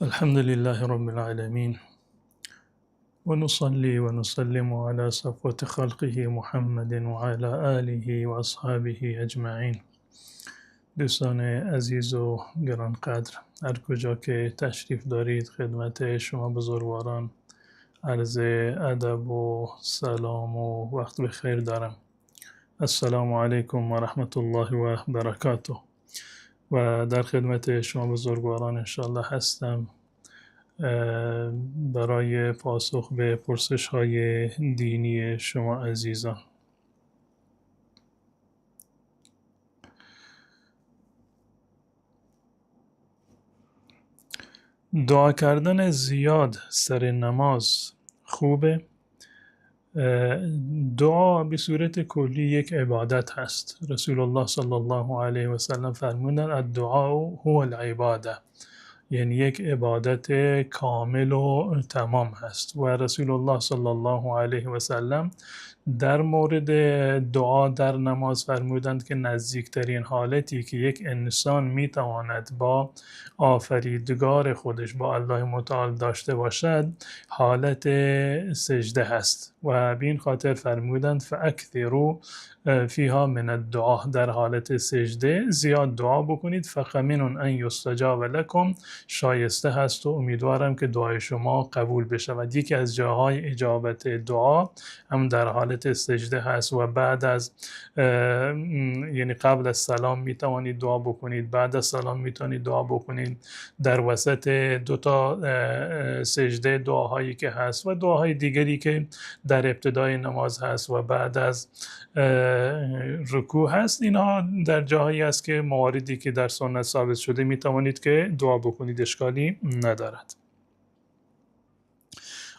الحمد لله رب العالمين، ونصلي ونسلم على صفوة خلقه محمد وعلى آله وأصحابه أجمعين. دوستان عزیز و گرانقدر، هر کجا که تشریف دارید، خدمت شما بزرگواران عرض ادب و سلام و وقت بخیر دارم. السلام علیکم و رحمت الله و برکاته. و در خدمت شما بزرگواران انشاءالله هستم برای پاسخ به پرسش های دینی شما عزیزان. دعا کردن زیاد سر نماز خوبه؟ دعا به صورت کلی یک عبادت هست. رسول الله صلی الله علیه و سلم فرمودند الدعاء هو العباده، یعنی یک عبادت کامل و تمام هست. و رسول الله صلی الله علیه و سلم در مورد دعا در نماز فرمودند که نزدیکترین حالتی که یک انسان میتواند با آفریدگار خودش، با الله متعال داشته باشد، حالت سجده هست. و به این خاطر فرمودند فاکثروا فیها من الدعاء، در حالت سجده زیاد دعا بکنید. فقمن ان یستجاب لکم، شایسته هست و امیدوارم که دعای شما قبول بشود. یکی از جاهای اجابت دعا هم در حالت سجده هست و بعد از یعنی قبل از سلام میتوانید دعا بکنید، بعد از سلام میتوانید دعا بکنید، در وسط دو تا سجده دعاهایی که هست و دعاهای دیگری که در ابتدای نماز هست و بعد از رکوع هست. اینها در جاهایی است که مواردی که در سنت ثابت شده میتوانید که دعا بکنید، اشکالی ندارد.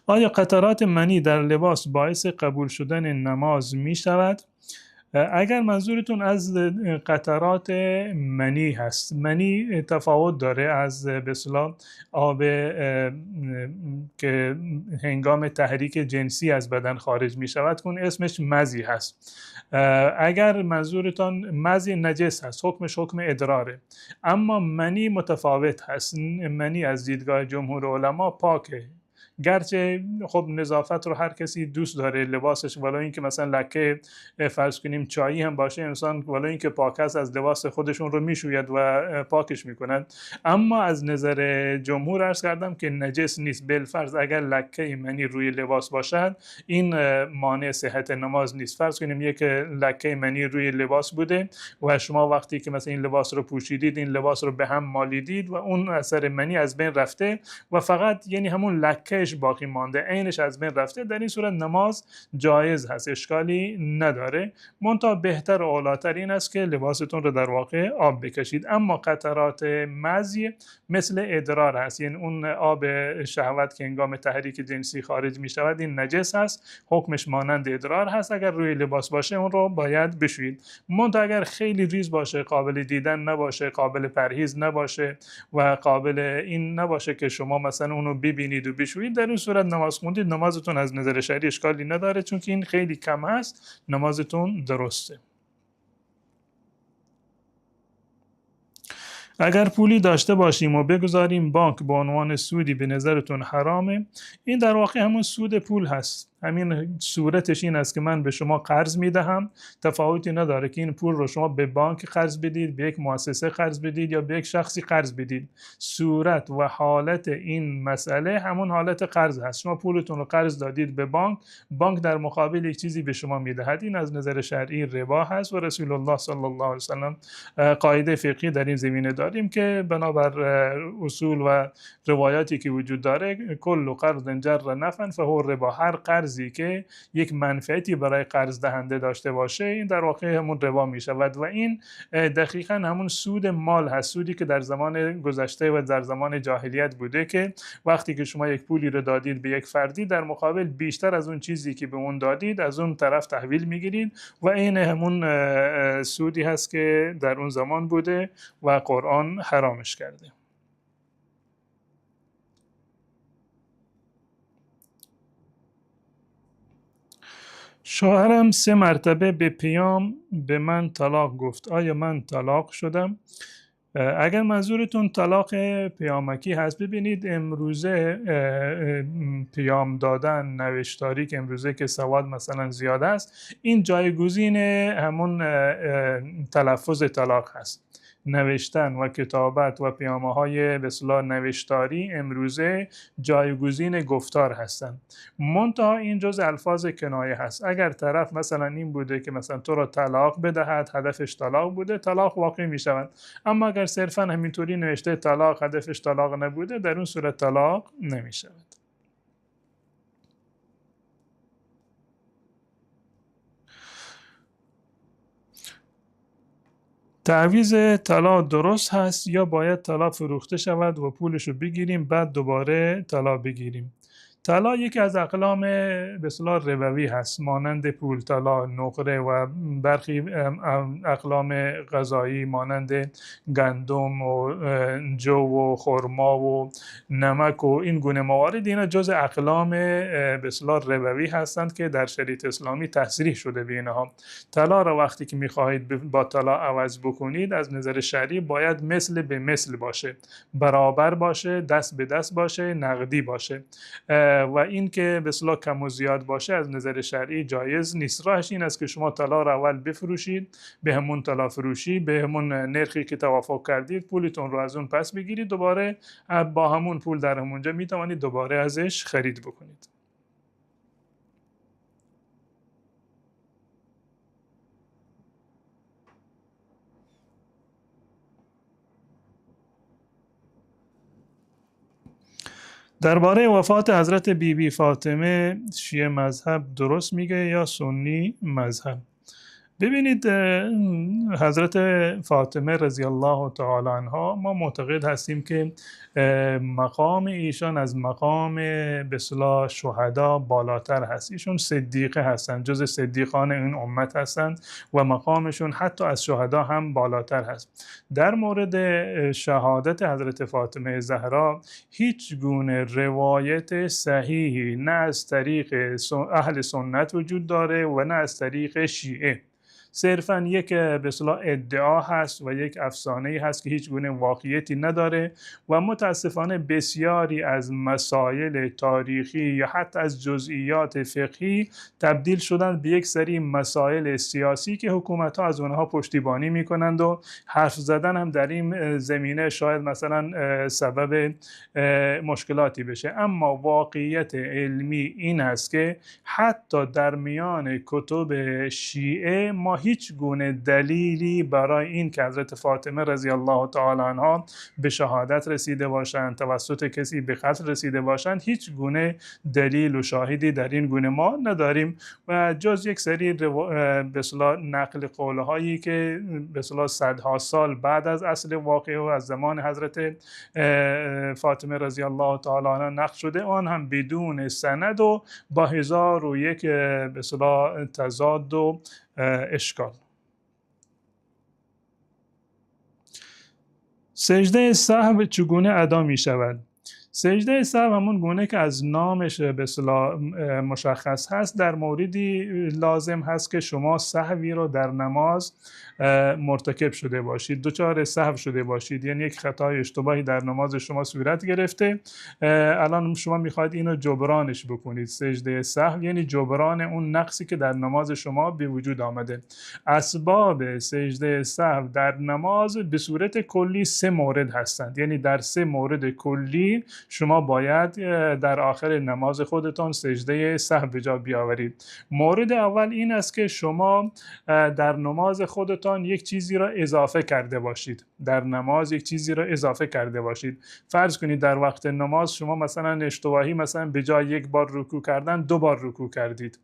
آیا قطرات منی در لباس باعث قبول شدن نماز می شود؟ اگر منظورتون از قطرات منی هست، منی تفاوت داره از به اصطلاح آب که هنگام تحریک جنسی از بدن خارج می شود، اون اسمش مزی هست. اگر منظورتان مزی نجس هست، حکمش حکم ادراره. اما منی متفاوت هست. منی از دیدگاه جمهور علما پاکه، گرچه خب نظافت رو هر کسی دوست داره، لباسش ولی اینکه مثلا لکه فرض کنیم چایی هم باشه، انسان ولی اینکه پاک است از لباس خودشون رو میشوید و پاکش میکنند. اما از نظر جمهور عرض کردم که نجس نیست. بالفرض اگر لکه منی روی لباس باشد، این مانع صحت نماز نیست. فرض کنیم یک لکه منی روی لباس بوده و شما وقتی که مثلا این لباس رو پوشیدید، این لباس رو به هم مالیدید و اون اثر منی از بین رفته و فقط یعنی همون لکهش باقی مانده، عینش از بین رفته، در این صورت نماز جایز هست، اشکالی نداره. منتها بهتر و اولاتر این است که لباستون رو در واقع آب بکشید. اما قطرات مزی مثل ادرار هست، یعنی اون آب شهوت که هنگام تحریک جنسی خارج می شود، این نجس هست، حکمش مانند ادرار هست. اگر روی لباس باشه اون رو باید بشویید. منتها اگر خیلی ریز باشه، قابل دیدن نباشه، قابل پرهیز نباشه و قابل این نباشه که شما مثلا اونو ببینید و بشویید، در این صورت نماز خوندید، نمازتون از نظر شرعی اشکالی نداره، چون که این خیلی کم هست، نمازتون درسته. اگر پولی داشته باشیم و بگذاریم بانک به عنوان سودی، به نظرتون حرامه؟ این در واقع همون سود پول هست. همین صورتش این است که من به شما قرض میدهم، تفاوتی نداره که این پول رو شما به بانک قرض بدید، به یک مؤسسه قرض بدید یا به یک شخصی قرض بدید. صورت و حالت این مسئله همون حالت قرض هست. شما پولتون رو قرض دادید به بانک، بانک در مقابل یک چیزی به شما میدهد. این از نظر شرعی ربا هست و رسول الله صلی الله علیه و سلم قاعده فقهی در این زمینه داریم که بنابر اصول و روایاتی که وجود داره، کل قرض جر نفعا فهو ربا، هر قرضی که یک منفعتی برای قرض دهنده داشته باشه، این در واقع همون ربا می شود. و این دقیقا همون سود مال هست، سودی که در زمان گذشته و در زمان جاهلیت بوده که وقتی که شما یک پولی رو دادید به یک فردی، در مقابل بیشتر از اون چیزی که به اون دادید از اون طرف تحویل میگیرید و این همون سودی هست که در اون زمان بوده و قرآن حرامش کرده. شوهرم 3 مرتبه به پیام به من طلاق گفت، آیا من طلاق شدم؟ اگر منظورتون طلاق پیامکی هست، ببینید امروزه پیام دادن، نوشتاری که امروزه که سواد مثلا زیاد است، این جایگزین همون تلفظ طلاق هست. نوشتن و کتابت و پیامه‌های به اصطلاح نوشتاری امروزه جایگزین گفتار هستند. منتها این جز الفاظ کنایه هست. اگر طرف مثلا این بوده که مثلا تو را طلاق بدهد، هدفش طلاق بوده، طلاق واقع می شود. اما اگر صرفا همینطوری نوشته طلاق، هدفش طلاق نبوده، در اون صورت طلاق نمی شود. تعویض طلا درست هست یا باید طلا فروخته شود و پولشو بگیریم بعد دوباره طلا بگیریم؟ طلا یکی از اقلام به اصطلاح ربوی هست، مانند پول، طلا، نقره و برخی اقلام غذایی مانند گندم و جو و خرما و نمک و این گونه موارد. اینا جز اقلام به اصطلاح ربوی هستند که در شریعت اسلامی تصریح شده به اینها. طلا را وقتی که میخواهید با طلا عوض بکنید، از نظر شرعی باید مثل به مثل باشه، برابر باشه، دست به دست باشه، نقدی باشه، و این که به اصطلاح کم و زیاد باشه از نظر شرعی جایز نیست. راهش این است که شما طلا را اول بفروشید به همون طلا فروشی، به همون نرخی که توافق کردید، پولتون رو از اون پس بگیرید، دوباره با همون پول در همونجا میتوانید دوباره ازش خرید بکنید. درباره وفات حضرت بی بی فاطمه شیعه مذهب درست میگه یا سنی مذهب؟ ببینید حضرت فاطمه رضی الله تعالی عنها، ما معتقد هستیم که مقام ایشان از مقام به اصطلاح شهدا بالاتر هست. ایشون صدیقه هستند، جز صدیقان این امت هستند و مقامشون حتی از شهدا هم بالاتر هست. در مورد شهادت حضرت فاطمه زهرا هیچ گونه روایت صحیحی نه از طریق اهل سنت وجود داره و نه از طریق شیعه. صرفا یک به اصطلاح ادعا هست و یک افسانه‌ای هست که هیچ گونه واقعیتی نداره و متاسفانه بسیاری از مسائل تاریخی یا حتی از جزئیات فقهی تبدیل شدن به یک سری مسائل سیاسی که حکومت‌ها از اونها پشتیبانی می‌کنند و حرف زدن هم در این زمینه شاید مثلا سبب مشکلاتی بشه. اما واقعیت علمی این هست که حتی در میان کتب شیعه ما هیچ گونه دلیلی برای این که حضرت فاطمه رضی الله تعالی عنها به شهادت رسیده باشند، توسط کسی به قتل رسیده باشند، هیچ گونه دلیل و شاهدی در این گونه ما نداریم و جز یک سری به اصطلاح نقل قولهایی که به اصطلاح صدها سال بعد از اصل واقعه و از زمان حضرت فاطمه رضی الله تعالی عنها نقل شده، آن هم بدون سند و با 1001 به اصطلاح تضاد و اشکال. سجده سهو چگونه ادا می شود؟ سجده سهو همون گونه که از نامش به اصطلاح مشخص هست، در موردی لازم هست که شما سهوی رو در نماز مرتکب شده باشید، دچار سهو شده باشید، یعنی یک خطای اشتباهی در نماز شما صورت گرفته، الان شما میخواید اینو جبرانش بکنید. سجده سهو یعنی جبران اون نقصی که در نماز شما به وجود آمده. اسباب سجده سهو در نماز به صورت کلی 3 مورد هستند، یعنی در 3 مورد کلی شما باید در آخر نماز خودتان سجده سهو به جا بیاورید. مورد اول این است که شما در نماز خودتان یک چیزی را اضافه کرده باشید. در نماز یک چیزی را اضافه کرده باشید. فرض کنید در وقت نماز شما مثلا اشتباهی مثلا به جای یک بار رکوع کردن 2 بار رکوع کردید،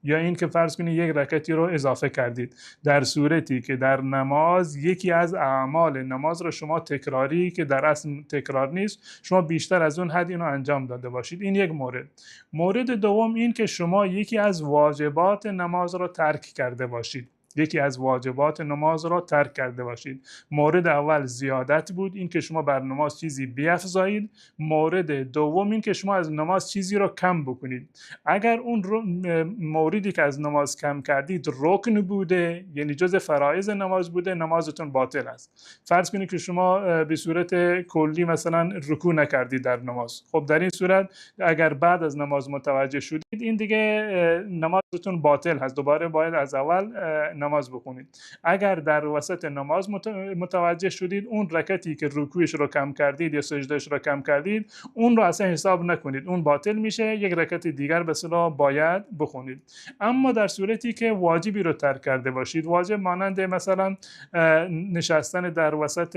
یا این که فرض کنید یک رکعتی رو اضافه کردید، در صورتی که در نماز یکی از اعمال نماز رو شما تکراری که در اصل تکرار نیست، شما بیشتر از اون حد اینو انجام داده باشید. این یک مورد. مورد دوم این که شما یکی از واجبات نماز رو ترک کرده باشید. یکی از واجبات نماز را ترک کرده باشید. مورد اول زیادت بود، این که شما بر نماز چیزی بیفزایید. مورد دوم این که شما از نماز چیزی را کم بکنید. اگر اون موردی که از نماز کم کردید رکن بوده، یعنی جز فرایض نماز بوده، نمازتون باطل است. فرض کنید که شما به صورت کلی مثلا رکوع نکردید در نماز، خب در این صورت اگر بعد از نماز متوجه شدید این دیگه نمازتون باطل هست، دوباره باید از اول نماز بخونید. اگر در وسط نماز متوجه شدید، اون رکعتی که رکوعش رو کم کردید یا سجدهش رو کم کردید، اون رو اصلا حساب نکنید، اون باطل میشه، یک رکعت دیگر به اصطلاح باید بخونید. اما در صورتی که واجبی رو ترک کرده باشید، واجب مانند مثلا نشستن در وسط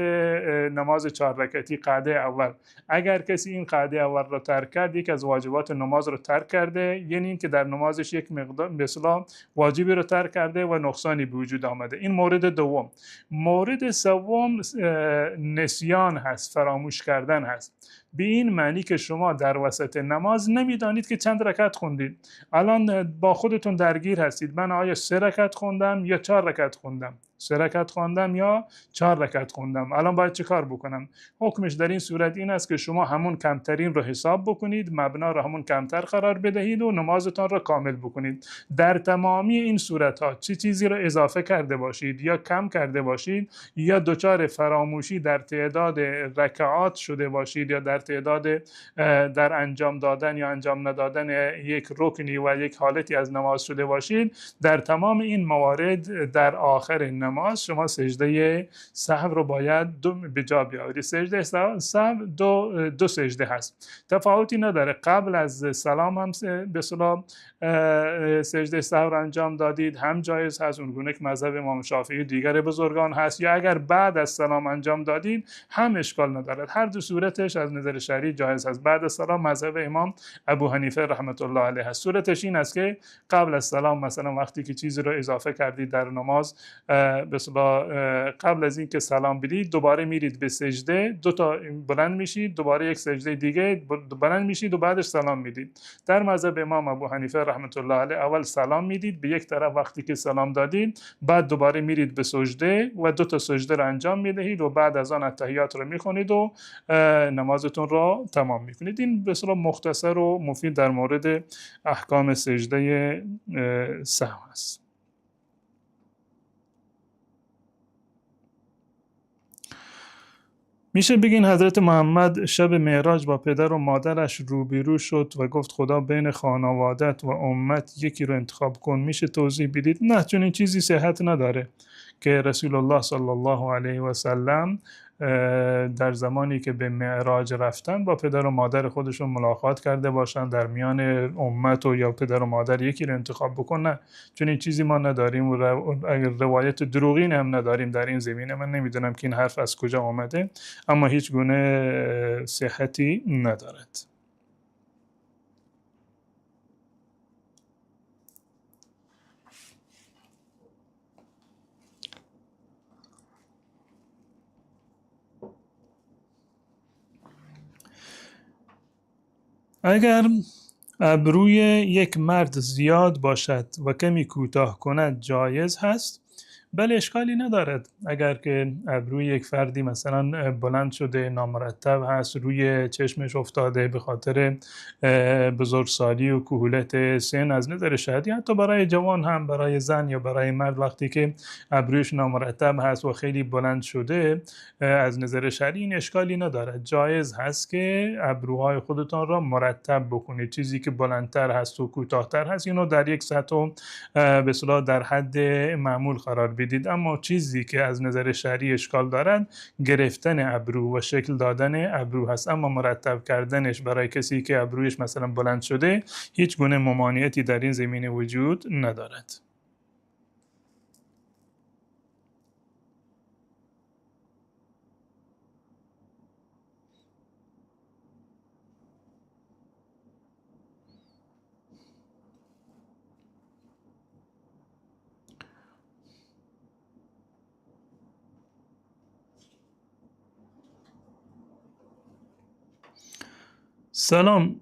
نماز 4 رکعتی قعده اول، اگر کسی این قعده اول رو ترک کرد، یک از واجبات نماز رو ترک کرده، یعنی اینکه در نمازش یک مقدار به اصطلاح واجبی رو ترک کرده و نقصانی به وجود آمده. این مورد دوم. مورد سوم نسیان هست، فراموش کردن هست، به این معنی که شما در وسط نماز نمیدانید که چند رکعت خوندید. الان با خودتون درگیر هستید، من آیا 3 رکعت خوندم یا 4 رکعت خوندم، 3 رکعت خواندم یا 4 رکعت خوندم، الان باید چه کار بکنم؟ حکمش در این صورت این است که شما همون کمترین رو حساب بکنید، مبنا رو همون کمتر قرار بدهید و نمازتان رو کامل بکنید. در تمامی این صورت ها چه چیزی رو اضافه کرده باشید یا کم کرده باشید یا دچار فراموشی در تعداد رکعات شده باشید یا در تعداد در انجام دادن یا انجام ندادن یک رکنی و یک حالتی از نماز شده باشید، در تمام این موارد در آخر نماز شما سجده سهو رو باید به جا بیاورید. سجده سهو دو سجده هست، تفاوتی نداره. قبل از سلام هم به اصطلاح سجده سهو رو انجام دادید هم جایز هست، اون گونه که مذهب امام شافعی دیگر بزرگان هست، یا اگر بعد از سلام انجام دادید هم اشکال ندارد. هر دو صورتش از نظر شرعی جایز هست. بعد از سلام مذهب امام ابو حنیفه رحمت الله علیه هست. صورتش این است که قبل از سلام مثلا وقتی که چیزی رو اضافه کردید در نماز، به اصطلاح قبل از اینکه سلام بدید دوباره میرید به سجده، دو تا بلند میشید، دوباره یک سجده دیگه بلند میشید و بعدش سلام میدید. در مذهب امام ابو حنیفه رحمت الله علیه اول سلام میدید به یک طرف، وقتی که سلام دادید بعد دوباره میرید به سجده و دو تا سجده رو انجام میدهید و بعد از آن التحیات رو میخونید و نمازتون رو تمام میکنید. این به اصطلاح مختصر و مفید در مورد احکام سجده سهو است. میشه بگین حضرت محمد شب معراج با پدر و مادرش روبرو شد و گفت خدا بین خانوادت و امت یکی رو انتخاب کن، میشه توضیح بدید؟ نه، چون این چیزی صحت نداره که رسول الله صلی الله علیه و سلم در زمانی که به معراج رفتن با پدر و مادر خودشون ملاقات کرده باشن، در میان امت و یا پدر و مادر یکی رو انتخاب بکن. نه، چون این چیزی ما نداریم و اگر روایت دروغین هم نداریم در این زمینه. من نمیدونم که این حرف از کجا آمده، اما هیچ گونه صحتی ندارد. اگر ابروی یک مرد زیاد باشد و کمی کوتاه کند جایز هست؟ بله، اشکالی ندارد. اگر که ابروی یک فردی مثلا بلند شده، نامرتب هست، روی چشمش افتاده به خاطر بزرگسالی و کهولت سن، از نظر شهری حتی برای جوان هم، برای زن یا برای مرد، وقتی که ابرویش نامرتب هست و خیلی بلند شده، از نظر شرعی این اشکالی ندارد. جایز هست که ابروهای خودتان را مرتب بکنید. چیزی که بلندتر هست و کوتاهتر هست اینو در یک سطح و به اصطلاح در حد معمول قرار بدید. اما چیزی که از نظر شرعی اشکال دارد گرفتن ابرو و شکل دادن ابرو هست. اما مرتب کردنش برای کسی که ابرویش مثلا بلند شده هیچ گونه ممانعتی در این زمینه وجود ندارد. سلام.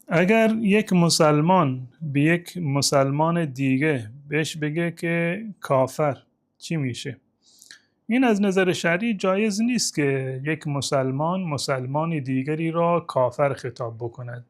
اگر یک مسلمان به یک مسلمان دیگه بهش بگه که کافر، چی میشه؟ این از نظر شرعی جایز نیست که یک مسلمان مسلمان دیگری را کافر خطاب بکند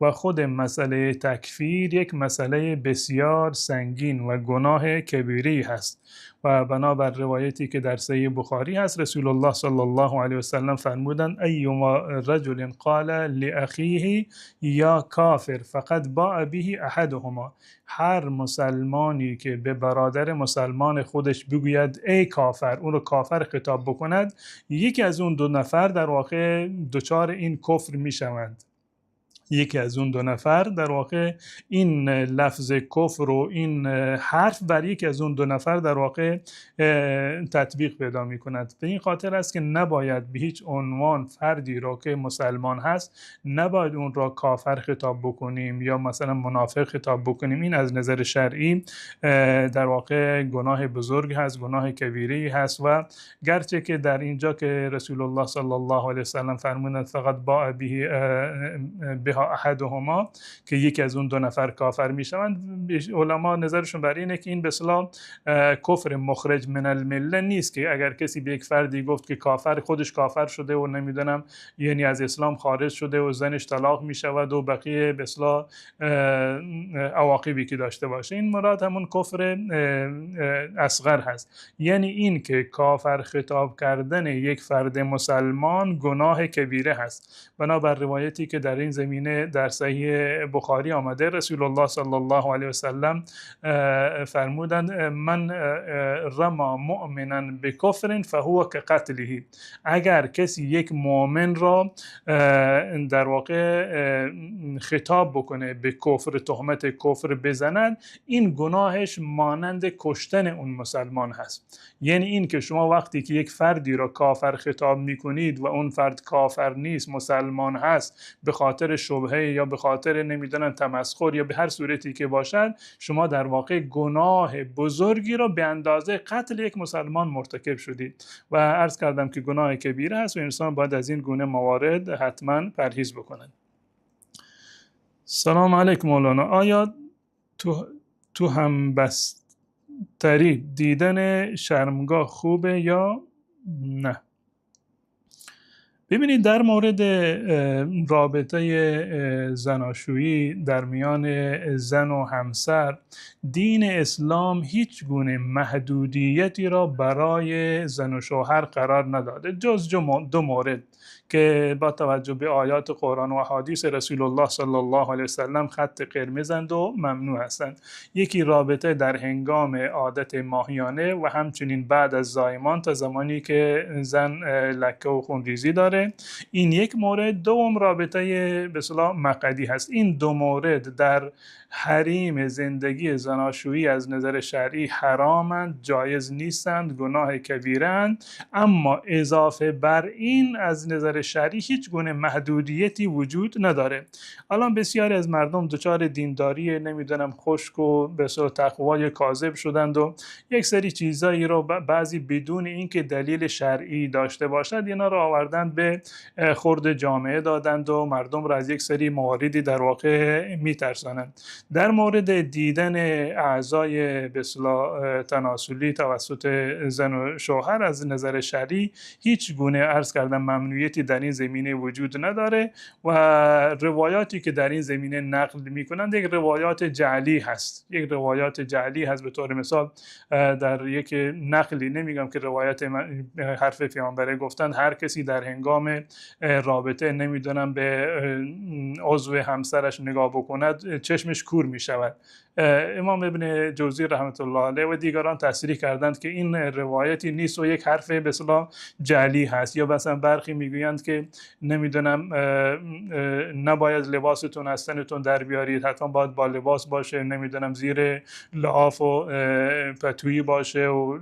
و خود مسئله تکفیر یک مسئله بسیار سنگین و گناه کبیری هست و بنابر روایتی که در صحیح بخاری هست، رسول الله صلی الله علیه و سلم فرمودند: ایما رجل قال لاخیه یا کافر فقد باء به احدهما. هر مسلمانی که به برادر مسلمان خودش بگوید ای کافر، اون رو کافر خطاب بکند، یکی از اون دو نفر در واقع دچار این کفر میشوند. یکی از اون دو نفر در واقع این لفظ کفر و این حرف بر یکی از اون دو نفر در واقع تطبیق پیدا می کند. به این خاطر است که نباید به هیچ عنوان فردی را که مسلمان هست، نباید اون را کافر خطاب بکنیم یا مثلا منافق خطاب بکنیم. این از نظر شرعی در واقع گناه بزرگ هست، گناه کبیره هست. و گرچه که در اینجا که رسول الله صلی الله علیه وسلم فرمودند فقد باء بها احدهما، که یکی از اون دو نفر کافر میشوند، علما نظرشون بر اینه که این به اصطلاح کفر مخرج من المله نیست که اگر کسی به یک فردی گفت که کافر، خودش کافر شده و نمیدونم یعنی از اسلام خارج شده و زنش طلاق میشود و بقیه به اصطلاح عواقبی که داشته باشه. این مراد همون کفر اصغر هست، یعنی این که کافر خطاب کردن یک فرد مسلمان گناه کبیره هست. بنابر روایتی که در این زمینه در صحیح بخاری آمده، رسول الله صلی الله علیه وسلم فرمودند: من رمی مؤمنا بکفر فهو کقتله. اگر کسی یک مؤمن را در واقع خطاب بکنه به کفر، تهمت کفر بزند، این گناهش مانند کشتن اون مسلمان هست. یعنی این که شما وقتی که یک فردی را کافر خطاب میکنید و اون فرد کافر نیست، مسلمان هست، به خاطر شبهه یا به خاطر نمیدونم تمسخر یا به هر صورتی که باشد، شما در واقع گناه بزرگی را به اندازه قتل یک مسلمان مرتکب شدید و عرض کردم که گناه کبیره است و انسان باید از این گونه موارد حتما پرهیز بکند. سلام علیکم مولانا، آیا تو هم بستری دیدن شرمگاه خوبه یا نه؟ ببینید، در مورد رابطه زناشویی در میان زن و همسر، دین اسلام هیچ گونه محدودیتی را برای زن و شوهر قرار نداده، جز دو مورد که با توجه به آیات قرآن و احادیث رسول الله صلی الله علیه وسلم خط قرمزند و ممنوع هستند. یکی رابطه در هنگام عادت ماهیانه و همچنین بعد از زایمان تا زمانی که زن لکه و خونریزی داره، این یک مورد. دوم رابطه به اصطلاح مقعدی هست. این دو مورد در حریم زندگی زناشویی از نظر شرعی حرامند، جایز نیستند، گناه کبیرند. اما اضافه بر این از نظر شرعی هیچ گونه محدودیتی وجود نداره. الان بسیاری از مردم دچار دینداری نمیدونم خشک و به اصطلاح تقوای کاذب شدند و یک سری چیزایی رو بعضی بدون اینکه دلیل شرعی داشته باشد، اینا رو آوردند به خورد جامعه دادند و مردم رو از یک سری مواردی در واقع میترسانند. در مورد دیدن اعضای به اصطلاح تناسلی توسط زن و شوهر، از نظر شرعی هیچ گونه، عرض کردم، ممنوعیتی در این زمینه وجود نداره و روایاتی که در این زمینه نقل میکنند یک روایات جعلی هست، یک روایات جعلی هست. به طور مثال در یک نقلی، نمیگم که روایت حرف پیامبره، گفتن هر کسی در هنگام رابطه نمیدونم به عضو همسرش نگاه بکند، چشمش کور میشود. امام ابن جوزی رحمت الله علیه و دیگران تصریح کردند که این روایتی نیست و یک حرف به اصطلاح جعلی هست. یا مثلا برخی میگویند که نمیدونم نباید لباستون از تنتون در بیارید، حتما باید با لباس باشه، نمیدونم زیر لحاف و پتویی باشه و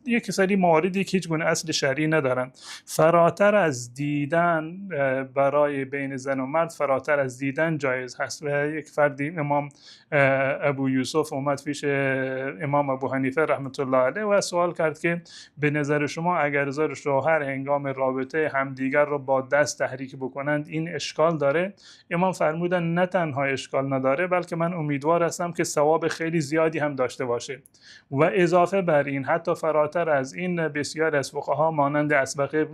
یک سری مواردی که هیچ گونه اصل شرعی ندارند. فراتر از از دیدن برای بین زن و مرد، فراتر از دیدن جایز هست. و یک فردی، امام ابو یوسف، اومد پیش امام ابو حنیفه رحمت الله علیه و سوال کرد که به نظر شما اگر زن و شوهر هنگام رابطه همدیگر رو با دست تحریک بکنند این اشکال داره؟ امام فرمودن نه تنها اشکال نداره، بلکه من امیدوار هستم که ثواب خیلی زیادی هم داشته باشه. و اضافه بر این، حتی فراتر از این، بسیار از فقها مانند اسبق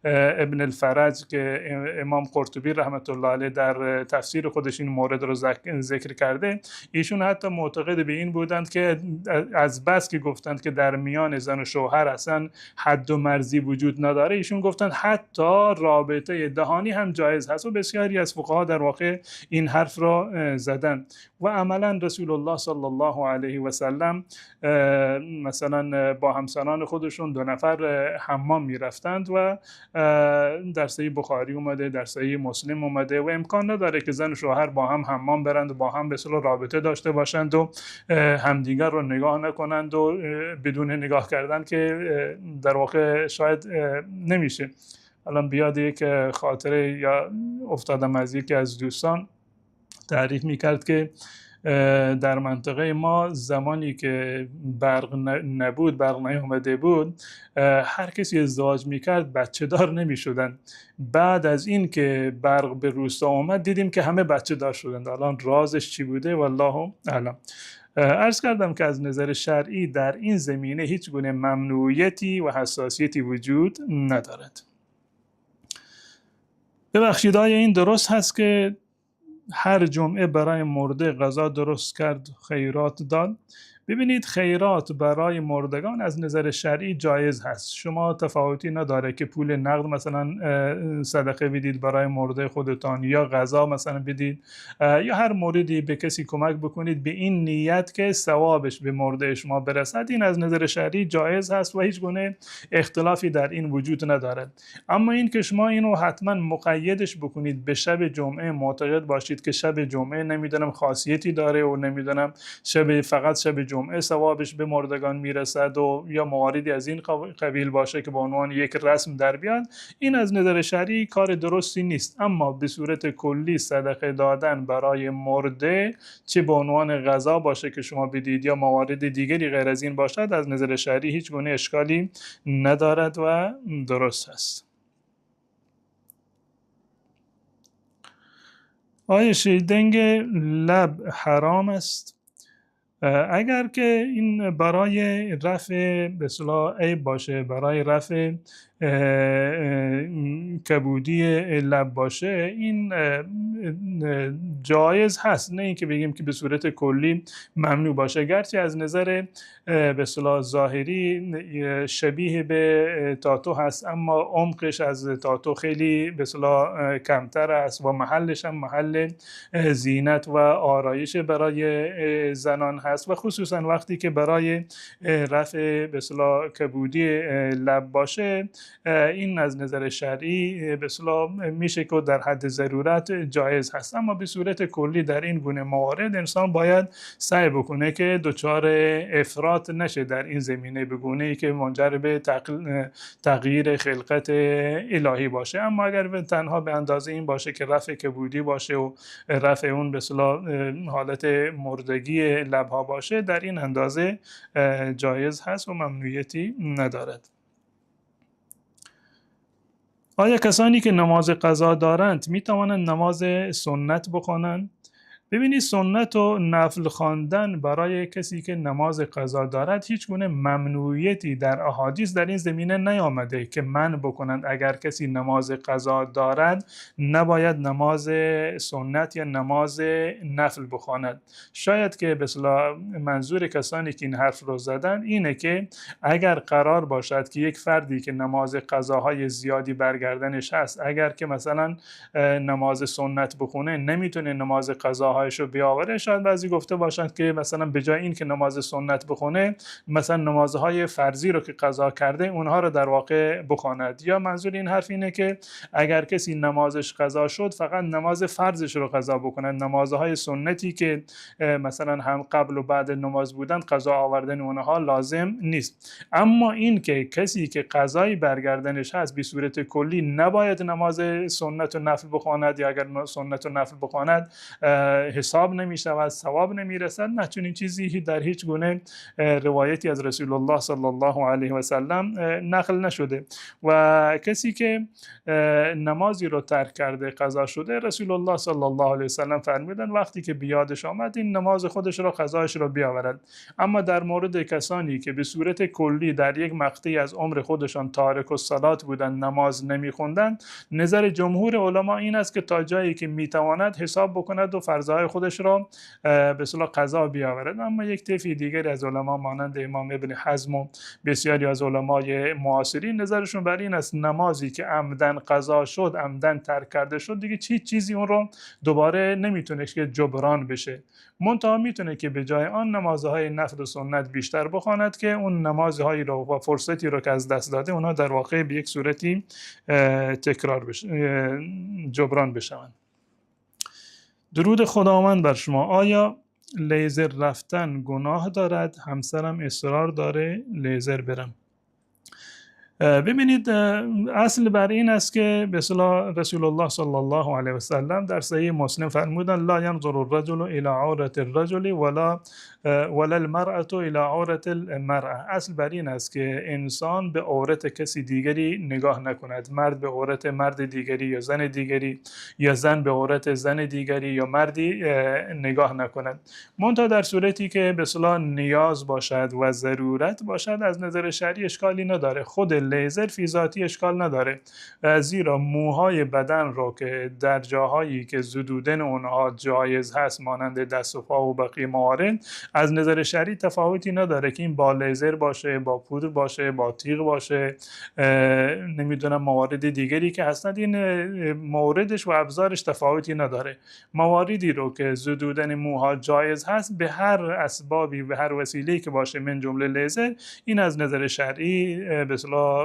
ابن الفرج که امام قرطبی رحمت الله علیه در تفسیر خودش این مورد رو ذکر کرده، ایشون حتی معتقد به این بودند که از بس که گفتند که در میان زن و شوهر اصلا حد و مرزی وجود نداره، ایشون گفتند حتی رابطه دهانی هم جایز هست. و بسیاری از فقها در واقع این حرف را زدن. و عملا رسول الله صلی الله علیه و سلم مثلا با همسران خودشون 2 نفر حمام میرفتند و در صحیح بخاری اومده، در صحیح مسلم اومده و امکان نداره که زن و شوهر با هم حمام برند و با هم به اصطلاح رابطه داشته باشند و همدیگر رو نگاه نکنند و بدون نگاه کردن که در واقع شاید نمیشه. الان بیاد یک خاطره یا افتادم از یکی از دوستان تعریف میکرد که در منطقه ما زمانی که برق نبود، برق نیامده بود، هر کسی ازدواج میکرد بچه دار نمیشدن. بعد از این که برق به روستا آمد دیدیم که همه بچه دار شدند. الان رازش چی بوده والله اعلم. عرض کردم که از نظر شرعی در این زمینه هیچ گونه ممنوعیتی و حساسیتی وجود ندارد. ببخشید آیا این درست هست که هر جمعه برای مرده غذا درست کرد، خیرات داد؟ ببینید، خیرات برای مردگان از نظر شرعی جایز هست. شما تفاوتی نداره که پول نقد مثلا صدقه بدید برای مرده خودتان یا غذا مثلا بدید یا هر موردی به کسی کمک بکنید به این نیت که ثوابش به مرده شما برسد، این از نظر شرعی جایز هست و هیچ گونه اختلافی در این وجود ندارد. اما این که شما اینو حتما مقیدش بکنید به شب جمعه، معتقد باشید که شب جمعه نمیدونم خاصیتی داره و نمیدونم شب فقط شب جمعه ثوابش به مردگان میرسد و یا مواردی از این قبیل باشه که به عنوان یک رسم در بیاد، این از نظر شرعی کار درستی نیست. اما به صورت کلی صدقه دادن برای مرده، چه به عنوان غذا باشه که شما بدید یا موارد دیگری غیر از این باشد، از نظر شرعی هیچ گونه اشکالی ندارد و درست است. آیا شیدنگ لب حرام است؟ اگر که این برای رفع به اصطلاح عیب باشه، برای رفع کبودی لب باشه، این جایز هست، نه اینکه بگیم که به صورت کلی ممنوع باشه. گرچه از نظر به اصطلاح ظاهری شبیه به تاتو هست، اما عمقش از تاتو خیلی به اصطلاح کمتر است و محلش هم محل زینت و آرایش برای زنان هست و خصوصا وقتی که برای رفع به اصطلاح کبودی لب باشه، این از نظر شرعی به اصطلاح میشه که در حد ضرورت جایز هست. اما به صورت کلی در این گونه موارد انسان باید سعی بکنه که دچار افراط نشه در این زمینه، به گونه ای که منجر به تغییر خلقت الهی باشه. اما اگر تنها به اندازه این باشه که رفع کبودی باشه و رفع اون به اصطلاح حالت مردگی لبها باشه، در این اندازه جایز هست و ممنوعیتی ندارد. آیا کسانی که نماز قضا دارند می توانند نماز سنت بخوانند؟ ببینید، سنت و نفل خواندن برای کسی که نماز قضا دارد هیچ گونه ممنوعیتی در احادیث در این زمینه نیامده که منع بکنند اگر کسی نماز قضا دارد نباید نماز سنت یا نماز نفل بخواند. شاید که به اصطلاح منظور کسانی که این حرف رو زدن اینه که اگر قرار باشد که یک فردی که نماز قضاهای زیادی برگردنش هست، اگر که مثلا نماز سنت بخونه نمیتونه نماز قضا قضاهایش رو بیاوره، شاید بعضی گفته باشند که مثلا به جای این که نماز سنت بخونه، مثلا نمازهای فرضی رو که قضا کرده اونها رو در واقع بخواند. یا منظور این حرف اینه که اگر کسی نمازش قضا شد فقط نماز فرضش رو قضا بکنه، نمازهای سنتی که مثلا هم قبل و بعد نماز بودن قضا آوردن اونها لازم نیست. اما این که کسی که قضایی برگردنش هست به صورت کلی نباید نماز سنت و نفل بخواند، یا اگر سنت و نفل بخواند حساب نمی شود، ثواب نمی رسد، نه، چنین چیزی در هیچ گونه روایتی از رسول الله صلی الله علیه و سلم نقل نشده. و کسی که نمازی رو ترک کرده قضا شده، رسول الله صلی الله علیه و سلم فرمودن وقتی که بیادش آمد این نماز خودش رو قضایش رو بیاورد. اما در مورد کسانی که به صورت کلی در یک مقطعی از عمر خودشان تارک الصلات بودن، نماز نمیخوندن، نظر جمهور علما این است که تا جایی که میتواند حساب بکند و فرضهای خودش را به اصطلاح قضا بیاورد. اما یک طیف دیگری از علما مانند امام ابن حزم و بسیاری از علمای معاصرین نظرشون بر این است نمازی که عمدن قضا شد، عمدن ترک کرده شد، دیگه چیزی اون رو دوباره نمیتونه که جبران بشه. منتها میتونه که به جای آن نمازهای نفل و سنت بیشتر بخواند که اون نمازهایی رو و فرصتی رو که از دست داده اونها در واقع به یک صورتی تکرار بشه، جبران بشوند. درود خداوند بر شما. آیا لیزر رفتن گناه دارد؟ همسرم اصرار داره لیزر برم. ببینید، اصل بر این است که به اصطلاح رسول الله صلی الله علیه و سلم در صحیح مسلم فرمودن لا ینظر الرجل الى عورة الرجل ولا المرأة الى عورة المرأة. اصل بر این است که انسان به عورت کسی دیگری نگاه نکند، مرد به عورت مرد دیگری یا زن دیگری، یا زن به عورت زن دیگری یا مردی نگاه نکند. منتها در صورتی که به اصطلاح نیاز باشد و ضرورت باشد از نظر شرعی اشکالی نداره. خود لیزر فی ذاتی اشکال نداره، زیرا موهای بدن رو که در جاهایی که زدودن اونها جایز هست مانند دست و پا و بقیه موارد، از نظر شرعی تفاوتی نداره که این با لیزر باشه، با پودر باشه، با تیغ باشه، نمیدونم موارد دیگری که هستند، این موردش و ابزارش تفاوتی نداره. مواردی رو که زدودن موها جایز هست به هر اسبابی به هر وسیله‌ای که باشه من جمله لیزر، این از نظر شرعی به اصطلاح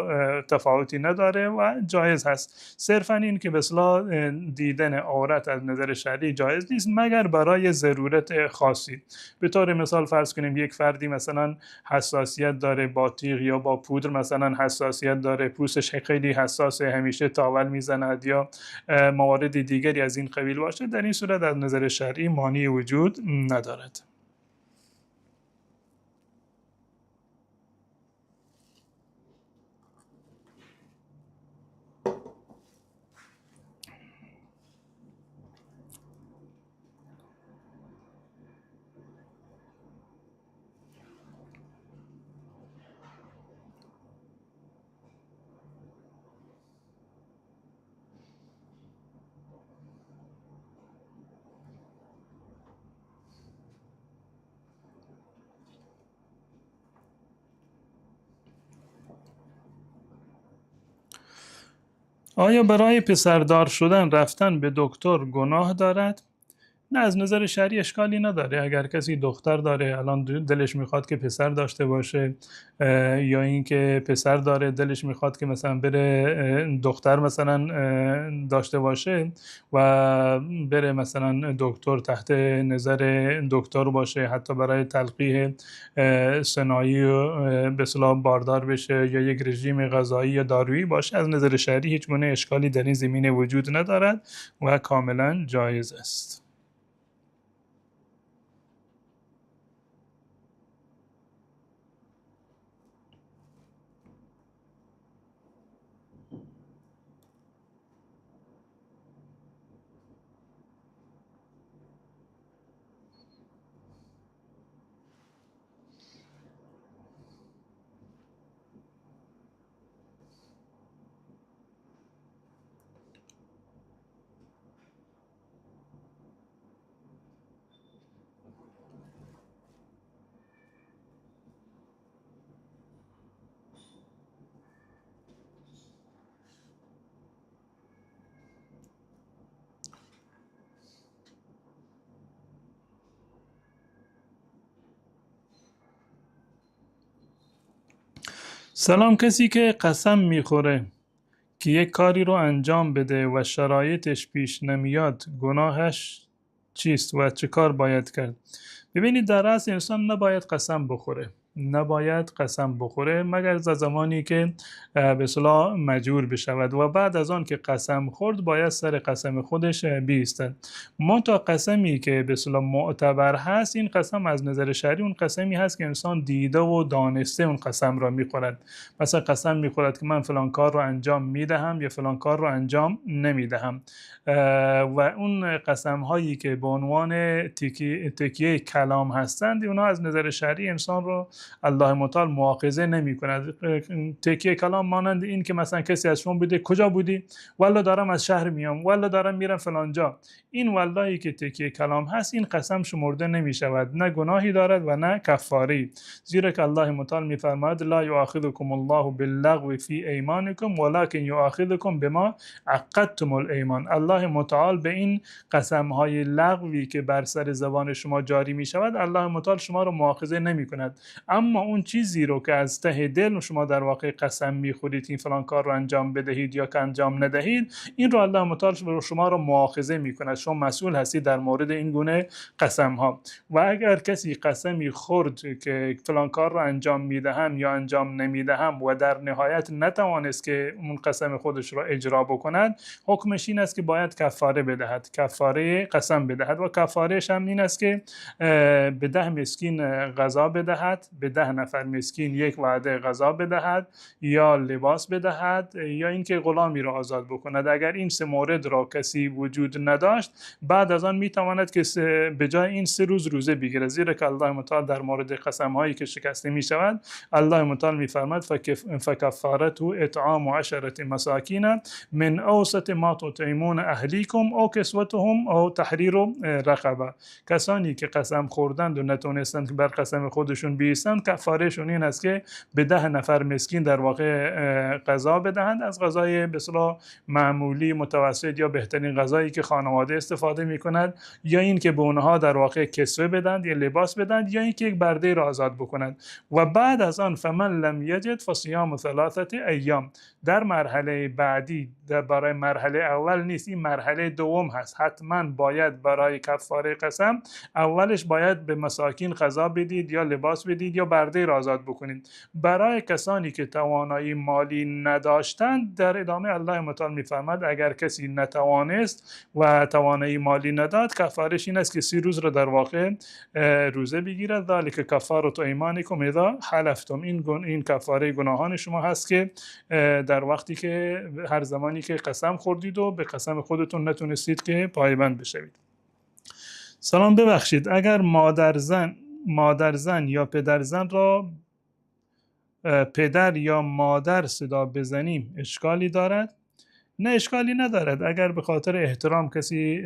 تفاوتی نداره و جایز هست. صرفا این که به اصطلاح دیدن عورت از نظر شرعی جایز نیست مگر برای ضرورت خاصی. به طور مثال فرض کنیم یک فردی مثلا حساسیت داره با تیغ یا با پودر، مثلا حساسیت داره، پوستش خیلی حساسه، همیشه تاول میزند یا موارد دیگری از این قبیل باشه، در این صورت از نظر شرعی مانعی وجود ندارد. آیا برای پسردار شدن رفتن به دکتر گناه دارد؟ نه، از نظر شرعی اشکالی نداره. اگر کسی دختر داره الان دلش میخواد که پسر داشته باشه، یا اینکه پسر داره دلش میخواد که مثلا بره دختر مثلا داشته باشه و بره مثلا دکتر، تحت نظر دکتر باشه، حتی برای تلقیح صناعی به اصطلاح باردار بشه یا یک رژیم غذایی یا دارویی باشه، از نظر شرعی هیچ گونه اشکالی در این زمینه وجود ندارد و کاملا جایز است. سلام، کسی که قسم میخوره که یک کاری رو انجام بده و شرایطش پیش نمیاد، گناهش چیست و چه کار باید کرد؟ ببینید، در اصل انسان نباید قسم بخوره، نباید قسم بخوره مگر از زمانی که به اصطلاح مجبور بشود و بعد از آن که قسم خورد باید سر قسم خودش بیستد. منتها قسمی که به اصطلاح معتبر هست، این قسم از نظر شرعی اون قسمی هست که انسان دیده و دانسته اون قسم را میخورد. مثلا قسم میخورد که من فلان کار رو انجام میدهم یا فلان کار رو انجام نمیدهم. و اون قسم هایی که به عنوان تکیه کلام هستند، اونها از نظر شرعی انسان رو الله متعال مؤاخذه نمی کند. تکیه کلام مانند این که مثلا کسی از شما بوده کجا بودی؟ والا دارم از شهر میام، والا دارم میرم فلان جا. این واللهی که تکیه کلام هست، این قسم شمرده نمی شود، نه گناهی دارد و نه کفاری، زیرا که الله متعال میفرماید: لا یؤاخذکم الله باللغو فی ایمانکم ولکن یؤاخذکم بما عقدتم الایمان. الله متعال به این قسم های لغوی که بر سر زبان شما جاری می شود، الله متعال شما رو مؤاخذه نمی کند. اما اون چیزی رو که از ته دل شما در واقع قسم میخورید این فلان کار رو انجام بدهید یا که انجام ندهید، این رو الله متعال شما رو مؤاخذه میکند. شما مسئول هستید در مورد این گونه قسم ها. و اگر کسی قسمی خورد که فلان کار رو انجام میدهم یا انجام نمیدهم و در نهایت نتوانست که اون قسم خودش رو اجرا بکند، حکمش این است که باید کفاره بدهد، کفاره قسم بدهد. و کفارهش هم این است که به 10 مسکین غذا بدهد، به 10 نفر مسکین یک وعده غذا بدهد یا لباس بدهد یا اینکه غلامی را آزاد بکند. اگر این سه مورد را کسی وجود نداشت، بعد از آن میتواند که به جای این 3 روز روزه بگیرد، زیرا که الله متعال در مورد قسم هایی که شکسته می شود، الله متعال میفرماد: فکفارته اطعام 10 مساکین من اوسط ما تطعمون اهلیکم او کسوتهم او تحریر رقبه. کسانی که قسم خوردند و نتونستند که بر قسم خودشون بیستند، کفارهشون این است که به 10 نفر مسکین در واقع غذا بدهند، از غذای به اصطلاح معمولی، متوسط یا بهترین غذایی که خانواده استفاده میکند، یا این که به اونها در واقع کسوه بدند یا لباس بدند، یا اینکه یک برده را آزاد بکنند. و بعد از آن فمن لم یجد فصیام 3 ایام. در مرحله بعدی، در برای مرحله اول نیست، این مرحله دوم هست. حتما باید برای کفاره قسم اولش باید به مساکین غذا بدید یا لباس بدید یا برده را آزاد بکنید. برای کسانی که توانایی مالی نداشتند، در ادامه الله متعال میفرماد اگر کسی نتوانست و توانایی مالی نداد، کفارش این است که 30 روز را در واقع روزه بگیرد. ذلک کفاره ایمانکم اذا حلفتم. این کفاره گناهان شما هست که در وقتی که هر زمانی که قسم خوردید و به قسم خودتون نتونستید که پایبند بشوید. سلام، ببخشید، اگر مادر زن یا پدر زن را پدر یا مادر صدا بزنیم اشکالی دارد؟ نه، اشکالی ندارد. اگر به خاطر احترام کسی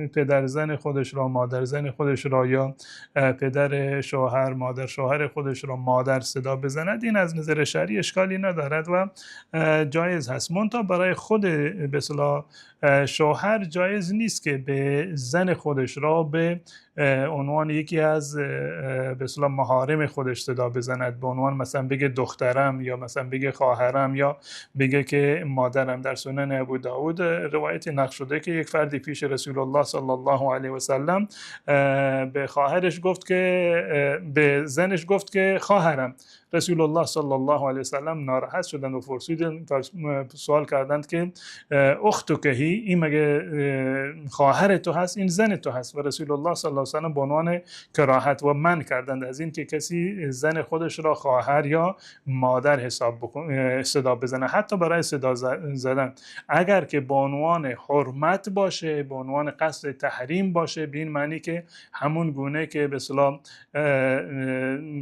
پدر زن خودش را، مادر زن خودش را یا پدر شوهر، مادر شوهر خودش را مادر صدا بزند، این از نظر شرعی اشکالی ندارد و جایز هست. منتها برای خود به اصطلاح شوهر جایز نیست که به زن خودش را به عنوان یکی از به اصطلاح محارم خودش صدا بزند، به عنوان مثلا بگه دخترم یا مثلا بگه خواهرم یا بگه که مادرم. در سنن ابو داود روایت نقل شده که یک فردی پیش رسول الله صلی الله علیه و سلم به خواهرش گفت که به زنش گفت که خواهرم. رسول الله صلی الله علیه و سلم ناراحت شدند و پرسیدند، سوال کردند که اختک هی؟ این مگه خواهر تو هست؟ این زن تو هست. و رسول الله صلی الله علیه و سلم به عنوان کراهت و منع کردند از این که کسی زن خودش را خواهر یا مادر حساب صدا بزنه. حتی برای صدا زدن اگر که به عنوان حرمت باشه، به عنوان قصد تحریم باشه، به این معنی که همون گونه که به اصطلاح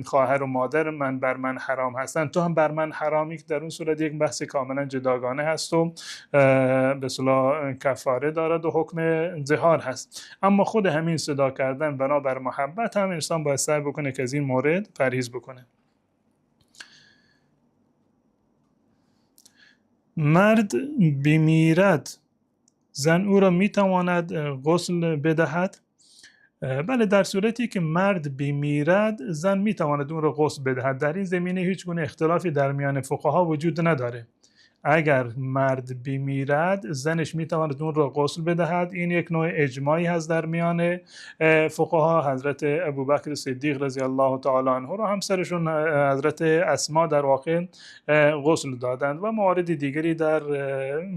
خواهر و مادر من بر من حرام هستن، تو هم بر من حرامی، که در اون صورت یک بحث کاملا جداگانه هست و به اصطلاح کفاره دارد و حکم ظهار هست. اما خود همین صدا کردن بنابر محبت هم انسان باید سعی بکنه که از این مورد پرهیز بکنه. مرد بمیرد، زن او را میتواند غسل بدهد؟ بله، در صورتی که مرد بمیرد زن میتواند اون رو غسل بدهد. در این زمینه هیچ گونه اختلافی در میان فقها وجود نداره. اگر مرد بمیرد زنش میتواند اون را غسل بدهد. این یک نوع اجماعی هست در میان فقها. حضرت ابوبکر صدیق رضی الله تعالی عنه را همسرشون حضرت اسما در واقع غسل دادند و موارد دیگری در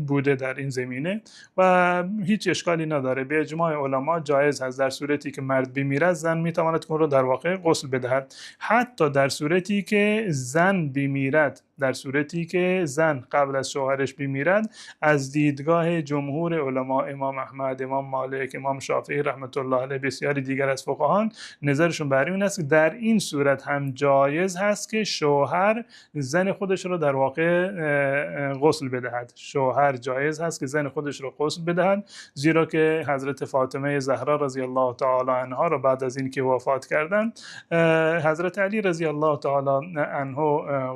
بوده در این زمینه و هیچ اشکالی نداره. به اجماع علما جایز هست در صورتی که مرد بمیرد زن میتواند اون را در واقع غسل بدهد. حتی در صورتی که زن بمیرد، در صورتی که زن قبل از شوهرش بمیرد، از دیدگاه جمهور علما، امام احمد، امام مالک، امام شافعی رحمت الله علیه، بسیاری دیگر از فقهان نظرشون بر این است که در این صورت هم جایز هست که شوهر زن خودش رو در واقع غسل بدهد. شوهر جایز هست که زن خودش رو غسل بدهد، زیرا که حضرت فاطمه زهرا رضی الله تعالی عنها رو بعد از اینکه وفات کردند حضرت علی رضی الله تعالی عنه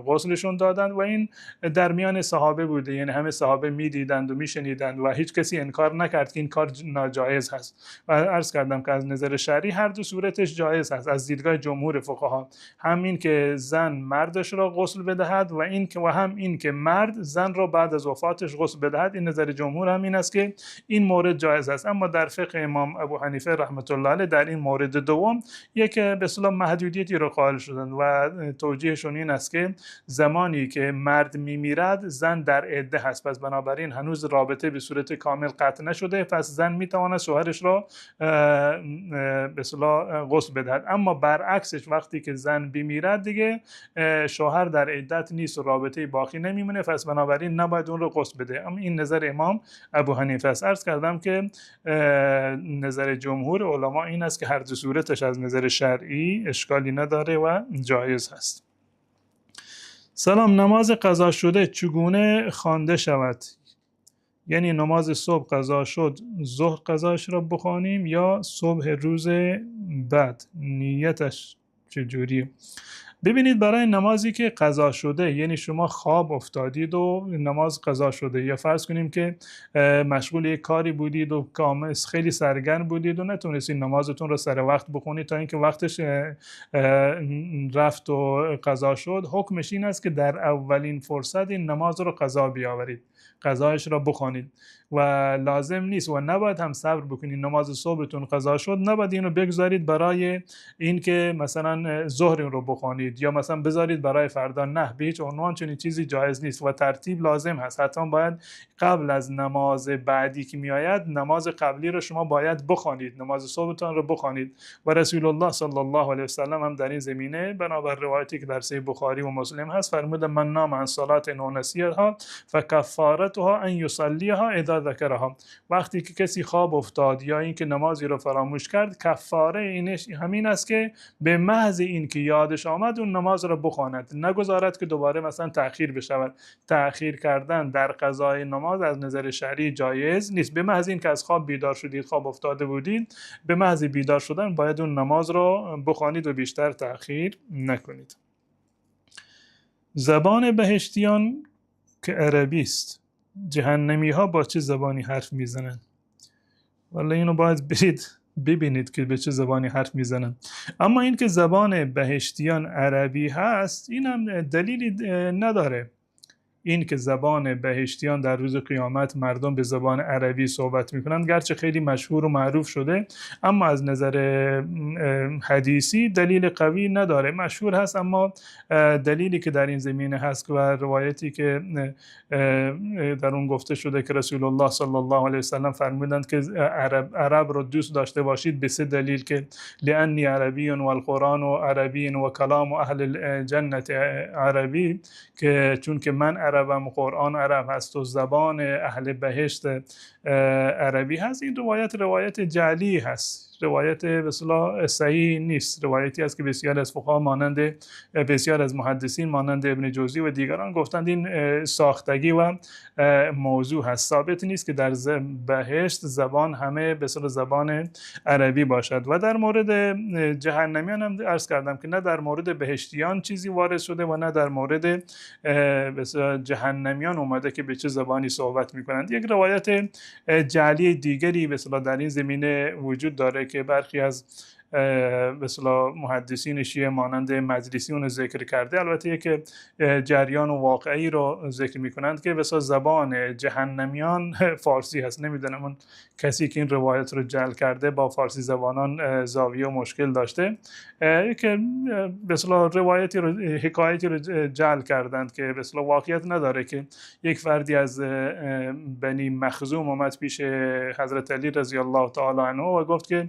غسلشون داد و این در میان صحابه بوده، یعنی همه صحابه میدیدند و میشنیدند و هیچ کسی انکار نکرد که این کار ناجایز هست. و عرض کردم که از نظر شرعی هر دو صورتش جایز هست از دیدگاه جمهور فقها، همین که زن مردش را غسل بدهد و این که و هم این که مرد زن را بعد از وفاتش غسل بدهد. این نظر جمهور هم این است که این مورد جایز است. اما در فقه امام ابو حنیفه رحمت الله علیه در این مورد دوم یک به اصطلاح محدودیتی رو قائل شدند و توجیهشون این است که زمانی که مرد میمیرد زن در عده هست، پس بنابراین هنوز رابطه به صورت کامل قطع نشده، پس زن میتواند شوهرش را به اصطلاح غسل بدهد. اما برعکسش وقتی که زن بمیرد دیگه شوهر در عدت نیست و رابطه باقی نمیمونه، پس بنابراین نباید اون رو غسل بده. اما این نظر امام ابو حنیفه است. عرض کردم که نظر جمهور علما این است که هر دو صورتش از نظر شرعی اشکالی نداره و جایز هست. سلام، نماز قضا شده چگونه خوانده شود؟ یعنی نماز صبح قضا شد ظهر قضایش را بخوانیم یا صبح روز بعد؟ نیتش چجوریه؟ ببینید، برای نمازی که قضا شده، یعنی شما خواب افتادید و نماز قضا شده، یا فرض کنیم که مشغول یک کاری بودید و خیلی سرگرم بودید و نتونستید نمازتون رو سر وقت بخونید تا اینکه وقتش رفت و قضا شد، حکمش این است که در اولین فرصت این نماز رو قضا بیاورید، قضایش را بخوانید و لازم نیست و نباید هم صبر بکنید. نماز صبحتون قضا شد، نباید اینو بگذارید برای اینکه مثلا ظهر رو بخوانید یا مثلا بذارید برای فردا. نه، به هیچ عنوان چنین چیزی جایز نیست و ترتیب لازم هست. حتما باید قبل از نماز بعدی که میآید نماز قبلی رو شما باید بخوانید، نماز صبحتان رو بخوانید. و رسول الله صلی الله علیه و سلم هم در این زمینه بنابر روایتی که در صحیح بخاری و مسلم هست فرمود من نام عن صلاه نسیها فکفارتها ان یصلیها اذا ذکرها. وقتی که کسی خواب افتاد یا اینکه نمازی رو فراموش کرد، کفاره اینش همین است که به محض اینکه یادش آمد اون نماز را بخواند، نگذارد که دوباره مثلا تأخیر بشود. تأخیر کردن در قضای نماز از نظر شرعی جایز نیست. به محض اینکه از خواب بیدار شدید، خواب افتاده بودید، به محض بیدار شدن باید اون نماز را بخوانید و بیشتر تأخیر نکنید. زبان بهشتیان که عربی است، جهنمی ها با چه زبانی حرف میزنند؟ والا اینو باید برید ببینید که به چه زبانی حرف میزنن. اما اینکه زبان بهشتیان عربی هست، اینم دلیلی نداره. این که زبان بهشتیان در روز قیامت مردم به زبان عربی صحبت میکنند، گرچه خیلی مشهور و معروف شده، اما از نظر حدیثی دلیل قوی نداره. مشهور هست، اما دلیلی که در این زمینه هست و روایتی که در اون گفته شده که رسول الله صلی الله علیه وسلم فرمودند که عرب رو دوست داشته باشید به سه دلیل، که لانی عربی و القرآن و عربی و کلام اهل الجنت عربی، که چون که من عربم، قرآن عرب هست و زبان اهل بهشت عربی هست. این روایت روایت جعلی هست، روایت به اصطلاح صحیح نیست. روایتی است که بسیار از فقها مانند بسیار از محدثین مانند ابن جوزی و دیگران گفتند این ساختگی و موضوع هست. ثابت نیست که در بهشت زبان همه به اصطلاح زبان عربی باشد. و در مورد جهنمیان هم عرض کردم که نه در مورد بهشتیان چیزی وارد شده و نه در مورد به اصطلاح جهنمیان اومده که به چه زبانی صحبت میکنند. یک روایت جعلی دیگری به اصطلاح در این زمینه وجود داره که که برخی از به اصطلاح محدثین شیعه مانند مجلسی اون ذکر کرده، البته یک جریان و واقعی رو ذکر میکنند که به زبان جهنمیان فارسی هست. نمیدونم اون کسی که این روایت رو جعل کرده با فارسی زبانان زاویه و مشکل داشته که به اصطلاح روایتی رو، حکایتی رو جعل کردند که به اصطلاح واقعیت نداره که یک فردی از بنی مخزوم آمد پیش حضرت علی رضی الله تعالی عنه و گفت که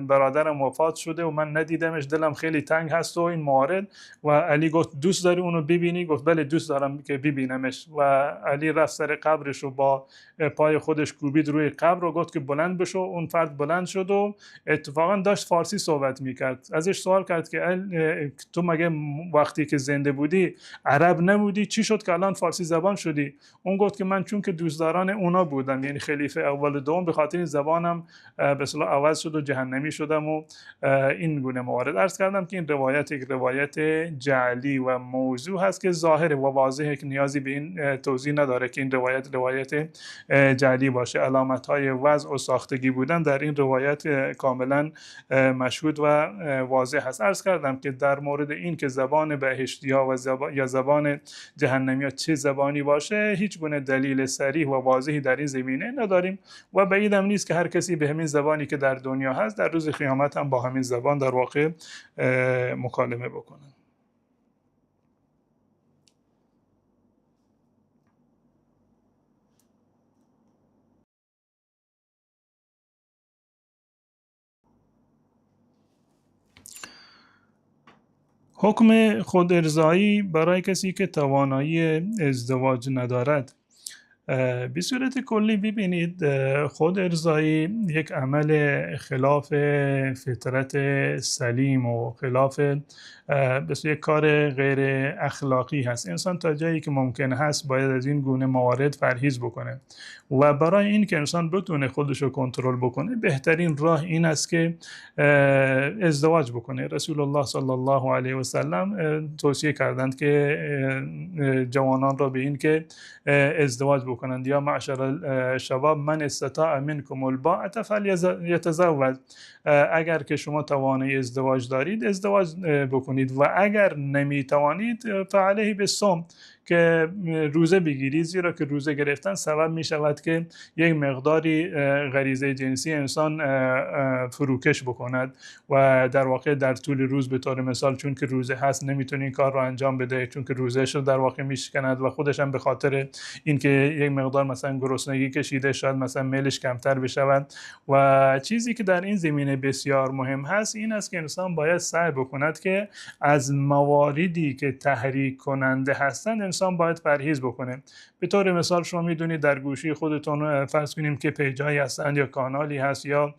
برادرم وفات شده و من ندیدمش، دلم خیلی تنگ هست و این موارد. و علی گفت دوست داری اونو ببینی؟ گفت بله دوست دارم که ببینمش. و علی رفت سر قبرش و با پای خودش کوبید روی قبر و گفت که بلند بشو. اون فرد بلند شد و اتفاقا داشت فارسی صحبت میکرد. ازش سوال کرد که تو مگه وقتی که زنده بودی عرب نبودی؟ چی شد که الان فارسی زبان شدی؟ اون گفت که من چون که دوستداران اونا بودم، یعنی خلیفه اول دوم، به خاطر این زبانم به اصطلاح عوض شد و جهنمی شدم و این گونه موارد. عرض کردم که این روایت یک روایت جعلی و موضوع هست که ظاهره و واضحه که نیازی به این توضیح نداره که این روایت روایت جعلی باشه. علامت‌های وضع و ساختگی بودن در این روایت کاملا مشهود و واضح هست. عرض کردم که در مورد این که زبان بهشتی‌ها و یا زبان جهنمی‌ها چه زبانی باشه هیچ گونه دلیل صریح و واضحی در این زمینه نداریم و بعیدم نیست که هر کسی به همین زبانی که در دنیا هست در روز قیامت هم با همین زبان در واقع مکالمه بکنن. حکم خود ارضایی برای کسی که توانایی ازدواج ندارد. به صورت کلی ببینید خود ارضایی یک عمل خلاف فطرت سلیم و خلاف یک کار غیر اخلاقی هست. انسان تا جایی که ممکن هست باید از این گونه موارد پرهیز بکنه و برای این که انسان بتونه خودش رو کنترل بکنه بهترین راه این است که ازدواج بکنه. رسول الله صلی الله علیه و سلم توصیه کردند که جوانان را به این که ازدواج بکنند. یا معشر الشباب من استطاع منکم الباءة فلیتزوج، اگر که شما توانایی ازدواج دارید ازدواج بکنید و اگر نمیتوانید فعلیه بالصوم، که روزه بگیرید، زیرا که روزه گرفتن سبب می شود که یک مقداری غریزه جنسی انسان فروکش بکند و در واقع در طول روز به طور مثال چون که روزه هست نمیتونه این کار رو انجام بده، چون که روزهش رو در واقع میشکند و خودش هم به خاطر اینکه یک مقدار مثلا گرسنگی کشیده شاید مثلا میلش کمتر بشود. و چیزی که در این زمینه بسیار مهم هست این است که انسان باید سعی بکند که از مواردی که تحریک کننده هستند انسان باید پرهیز بکنه. به طور مثال شما میدونید در گوشی خودتون فرض کنیم که پیجایی هستند یا کانالی هست یا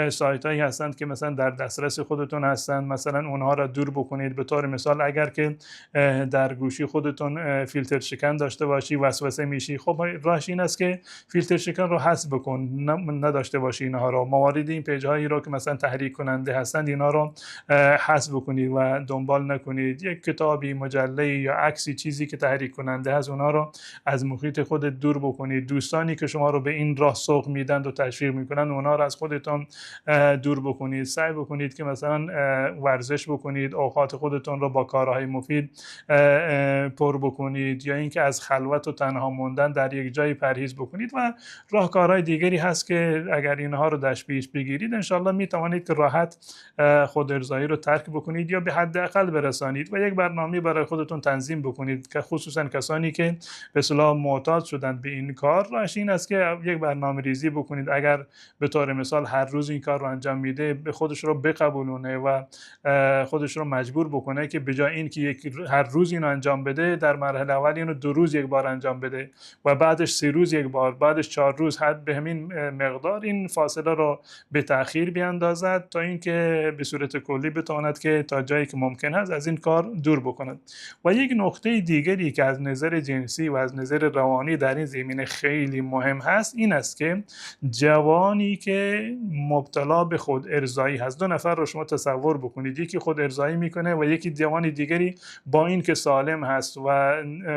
سایتایی هستند که مثلا در دسترس خودتون هستند، مثلا اونها را دور بکنید. به طور مثال اگر که در گوشی خودتون فیلتر شکن داشته باشی وسوسه میشی، خب راهش این است که فیلتر شکن رو حذف بکن، نداشته باشی اینها رو. موارد این پیجایی رو که مثلا تحریک کننده هستند اینها رو حذف بکنید و دنبال نکنید. یک کتابی، مجله یا عکسی، چیزی که تحریک کننده هست اونها رو از محیط خودت دور بکنید. دوستانی که شما رو به این راه سوق میدن و تشویق میکنن اونها رو از خودتون دور بکنید. سعی بکنید که مثلا ورزش بکنید، اوقات خودتون رو با کارهای مفید پر بکنید، یا اینکه از خلوت و تنها موندن در یک جایی پرهیز بکنید و راهکارهای دیگری هست که اگر اینها رو دست پیش بگیرید انشالله میتوانید که راحت خود ارضایی رو ترک بکنید یا به حداقل برسانید و یک برنامه برای خودتون تنظیم بکنید که خصوصا کسانی که به اصطلاح معتاد شدند به این کار، راهش این است که یک برنامه ریزی بکنید. اگر به طور مثال هر روز این کار رو انجام میده به خودش رو بقبولونه و خودش رو مجبور بکنه که به جای این که هر روز اینو انجام بده در مرحله اول اینو 2 روز یک بار انجام بده و بعدش 3 روز یک بار، بعدش 4 روز، حد به همین مقدار این فاصله رو به تأخیر بیاندازد تا اینکه به صورت کلی بتواند که تا جایی که ممکن است از این کار دور بکند. و یک نکته دیگری که از نظر جنسی و از نظر روانی در این زمینه خیلی مهم هست این است که جوانی که مبتلا به خود ارضایی هست، 2 نفر رو شما تصور بکنید، یکی خود ارضایی میکنه و یکی جوان دیگری با این که سالم هست و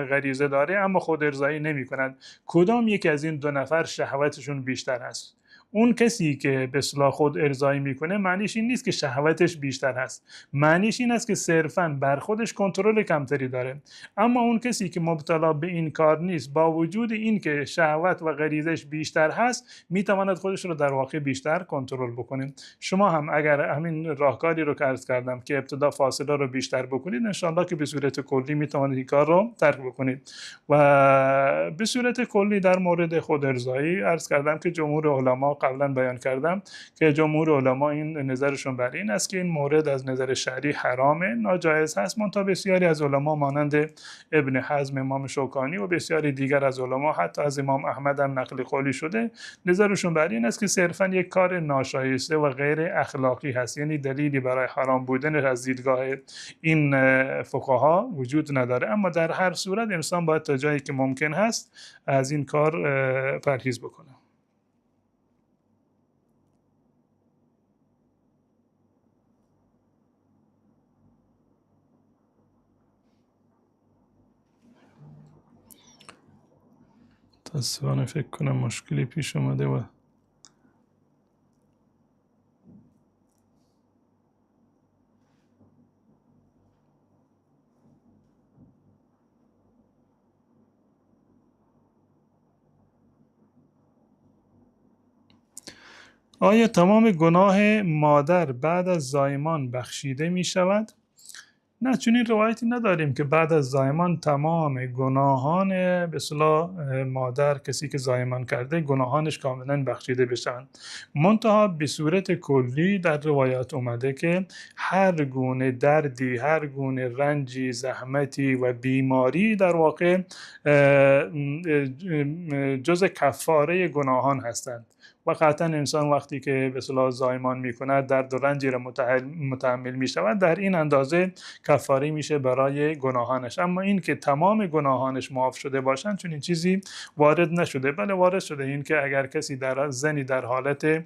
غریزه داره اما خود ارضایی نمیکند. کدام یکی از این 2 نفر شهوتشون بیشتر هست؟ اون کسی که به اصطلاح خود ارضایی میکنه معنیش این نیست که شهوتش بیشتر هست، معنیش این است که صرفاً بر خودش کنترل کمتری داره. اما اون کسی که مبتلا به این کار نیست، با وجود این که شهوت و غریزش بیشتر هست، میتواند خودش رو در واقع بیشتر کنترل بکنه. شما هم اگر همین راهکاری رو که عرض کردم که ابتدا فاصله رو بیشتر بکنید، انشاءالله که به صورت کلی میتوانید این کار رو ترک بکنید. و به صورت کلی در مورد خود ارضایی عرض کردم که جمهور علما، قبلا بیان کردم که جمهور علما این نظرشون بر این است که این مورد از نظر شرعی حرامه، ناجایز هست. منتها بسیاری از علما مانند ابن حزم، امام شوکانی و بسیاری دیگر از علما، حتی از امام احمد هم نقل قولی شده، نظرشون بر این است که صرفا یک کار ناشایسته و غیر اخلاقی هست، یعنی دلیلی برای حرام بودن از دیدگاه این فقها وجود نداره. اما در هر صورت انسان باید تا جایی که ممکن هست از این کار پرهیز بکنه. متاسفانه فکر کنم مشکلی پیش اومده و آیا تمام گناه مادر بعد از زایمان بخشیده می شود؟ نه، چون این روایتی نداریم که بعد از زایمان تمام گناهان به اصطلاح مادر، کسی که زایمان کرده، گناهانش کاملا بخشیده بشن. منتها به صورت کلی در روایات اومده که هر گونه دردی، هر گونه رنجی، زحمتی و بیماری در واقع جز کفاره گناهان هستند. و قطعا انسان وقتی که به اصطلاح زایمان میکند درد و رنجی را متحمل میشود، در این اندازه کفاره میشه برای گناهانش. اما این که تمام گناهانش معاف شده باشند، چون این چیزی وارد نشده. بله وارد شده این که اگر کسی در زنی در حالت به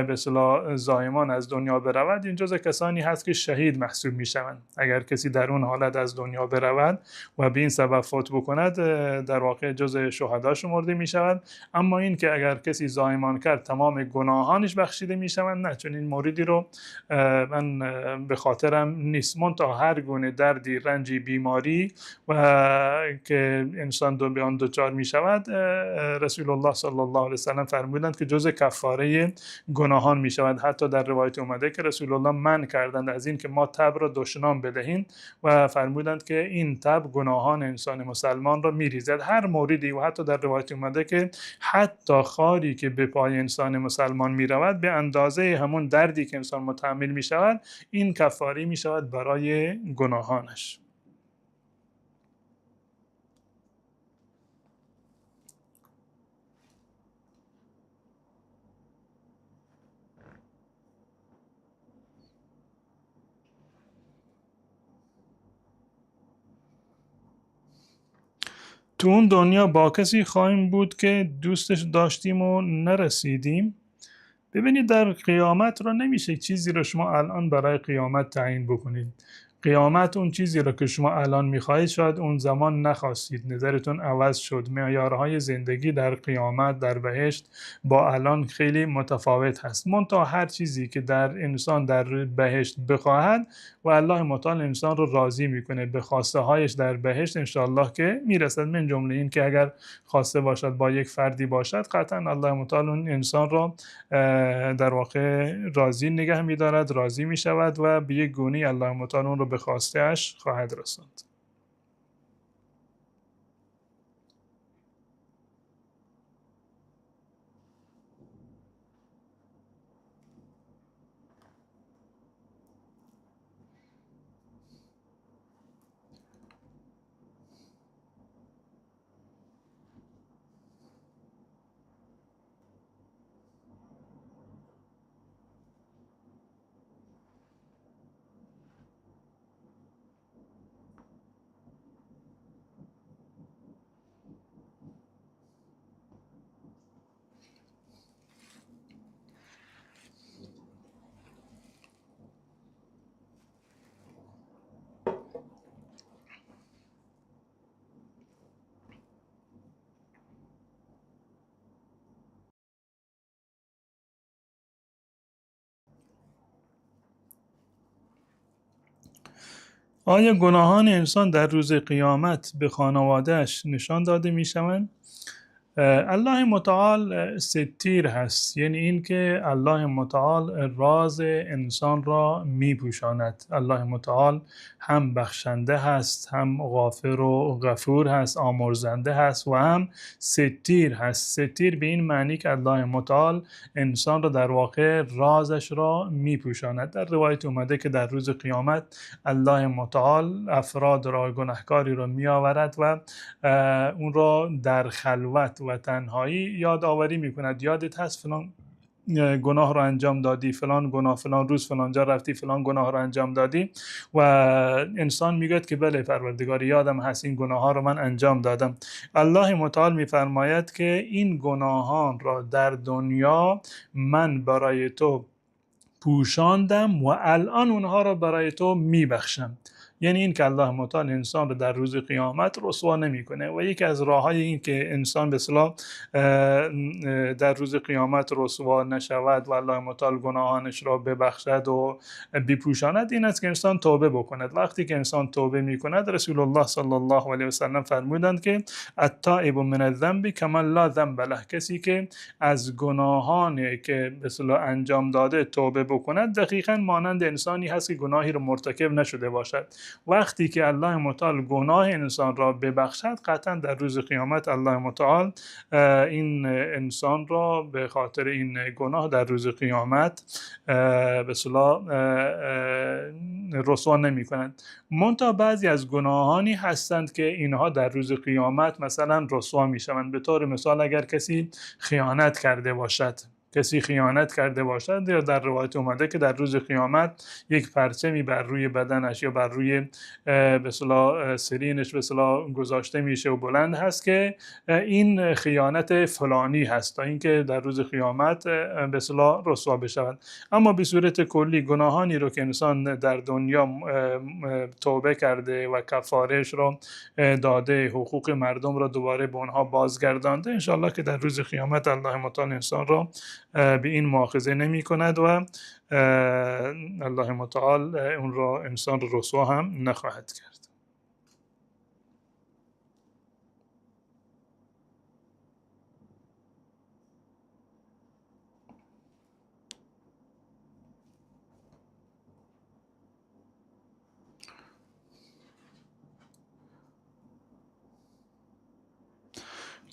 اصطلاح زایمان از دنیا برود، این جزء کسانی هست که شهید محسوب میشوند. اگر کسی در اون حالت از دنیا برود و به این سبب فوت بکند، در واقع جزء شهدا شمرده میشود. اما این که اگر کسی زایمان کرد تمام گناهانش بخشیده میشوند، نه، چون این موردی رو من به خاطرم نیست. منتها هر گونه دردی، رنجی، بیماری و که انسان به آن دچار میشود، رسول الله صلی الله علیه وسلم فرمودند که جزء کفاره گناهان میشود. حتی در روایت اومده که رسول الله منع کردند از این که ما تب را دشنام بدهیم و فرمودند که این تب گناهان انسان مسلمان را میریزد. هر موردی، و حتی در روایت اومده که حتی خاری که به پای انسان مسلمان می رود به اندازه همون دردی که انسان متحمل می شود، این کفاره می شود برای گناهانش. تو اون دنیا با کسی خواهیم بود که دوستش داشتیم و نرسیدیم. ببینید در قیامت رو نمیشه چیزی رو شما الان برای قیامت تعیین بکنید. قیامت اون چیزی رو که شما الان میخواهید شاید اون زمان نخواستید، نظرتون عوض شد. معیارهای زندگی در قیامت، در بهشت با الان خیلی متفاوت هست. منتها هر چیزی که در انسان در بهشت بخواهد و الله متعال انسان رو راضی میکنه به خواسته هایش در بهشت انشاءالله که میرسد. من جمله این که اگر خواسته باشد با یک فردی باشد، قطعا الله متعال اون انسان رو در واقع راضی نگه میدارد، راضی میشود و به یک گونه الله متعال اون رو به خواسته‌اش خواهد رساند. آیا گناهان انسان در روز قیامت به خانوادهش نشان داده می شوند؟ الله متعال ستیر هست، یعنی این که الله متعال راز انسان را می پوشاند. الله متعال هم بخشنده هست، هم غافر و غفور هست، آمرزنده هست و هم ستیر هست. ستیر به این معنی که الله متعال انسان را در واقع رازش را می پوشاند. در روایت اومده که در روز قیامت الله متعال افراد را، گناهکاری را می آورد و اون را در خلوت و تنهایی یادآوری میکند. یادت هست فلان گناه را انجام دادی، فلان گناه، فلان روز فلان جا رفتی، فلان گناه را انجام دادی، و انسان میگوید که بله پروردگار یادم هست، این گناه ها رو من انجام دادم. الله متعال میفرماید که این گناهان را در دنیا من برای تو پوشاندم و الان اونها را برای تو میبخشم. یعنی این که الله متعال انسان رو در روز قیامت رسوا نمیکنه. و یکی از راه‌های این که انسان به اصطلاح در روز قیامت رسوا نشود و الله متعال گناهانش را ببخشد و بپوشاند این است که انسان توبه بکند. وقتی که انسان توبه میکند، رسول الله صلی الله علیه و سلم فرمودند که التائب من الذنب کمن لا ذنب له، کسی که از گناهانی که به اصطلاح انجام داده توبه بکند دقیقاً مانند انسانی هست که گناهی رو مرتکب نشده باشد. وقتی که الله متعال گناه انسان را ببخشد، قطعا در روز قیامت الله متعال این انسان را به خاطر این گناه در روز قیامت به اصطلاح رسوا نمی کند. منتها بعضی از گناهانی هستند که اینها در روز قیامت مثلا رسوا می شوند. به طور مثال اگر کسی خیانت کرده باشد، کسی خیانت کرده باشد، یا در روایت اومده که در روز قیامت یک پرچمی بر روی بدنش یا بر روی به اصطلاح سرینش به اصطلاح گذاشته میشه و بلند هست که این خیانت فلانی هست، تا اینکه در روز قیامت به اصطلاح رسوا بشود. اما به صورت کلی گناهانی رو که انسان در دنیا توبه کرده و کفارش رو داده، حقوق مردم رو دوباره به اونها بازگردانده، انشالله که در روز قیامت الله متعال انسان رو به این مؤاخذه نمی کند و الله متعال اون را انسان را رسوا هم نخواهد کرد.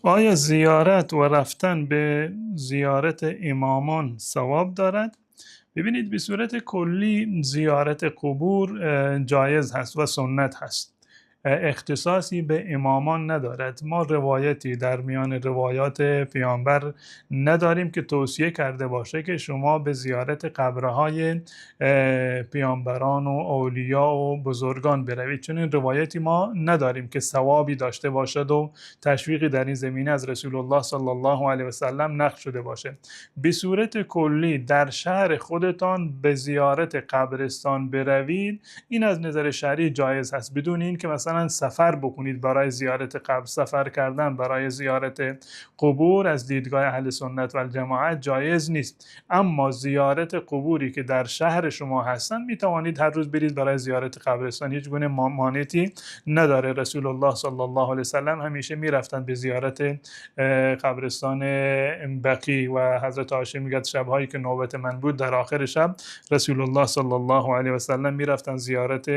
آیا زیارت و رفتن به زیارت امامان ثواب دارد؟ ببینید به صورت کلی زیارت قبور جایز هست و سنت هست، اختصاصی به امامان ندارد. ما روایتی در میان روایات پیامبر نداریم که توصیه کرده باشه که شما به زیارت قبرهای پیامبران و اولیا و بزرگان بروید. چون این روایتی ما نداریم که ثوابی داشته باشد و تشویقی در این زمینه از رسول الله صلی الله علیه و سلم نقل شده باشه. به صورت کلی در شهر خودتان به زیارت قبرستان بروید، این از نظر شرعی جایز هست، بدون این که مثلا سفر بکنید برای زیارت قبر. سفر کردن برای زیارت قبور از دیدگاه اهل سنت و الجماعت جایز نیست، اما زیارت قبوری که در شهر شما هستن می توانید هر روز برید برای زیارت قبرستان، هیچ گونه مانعی نداره. رسول الله صلی الله علیه و سلم همیشه میرفتند به زیارت قبرستان بقیع و حضرت عایشه میگه شبهایی که نوبت من بود در آخر شب رسول الله صلی الله علیه و سلم میرفتند زیارت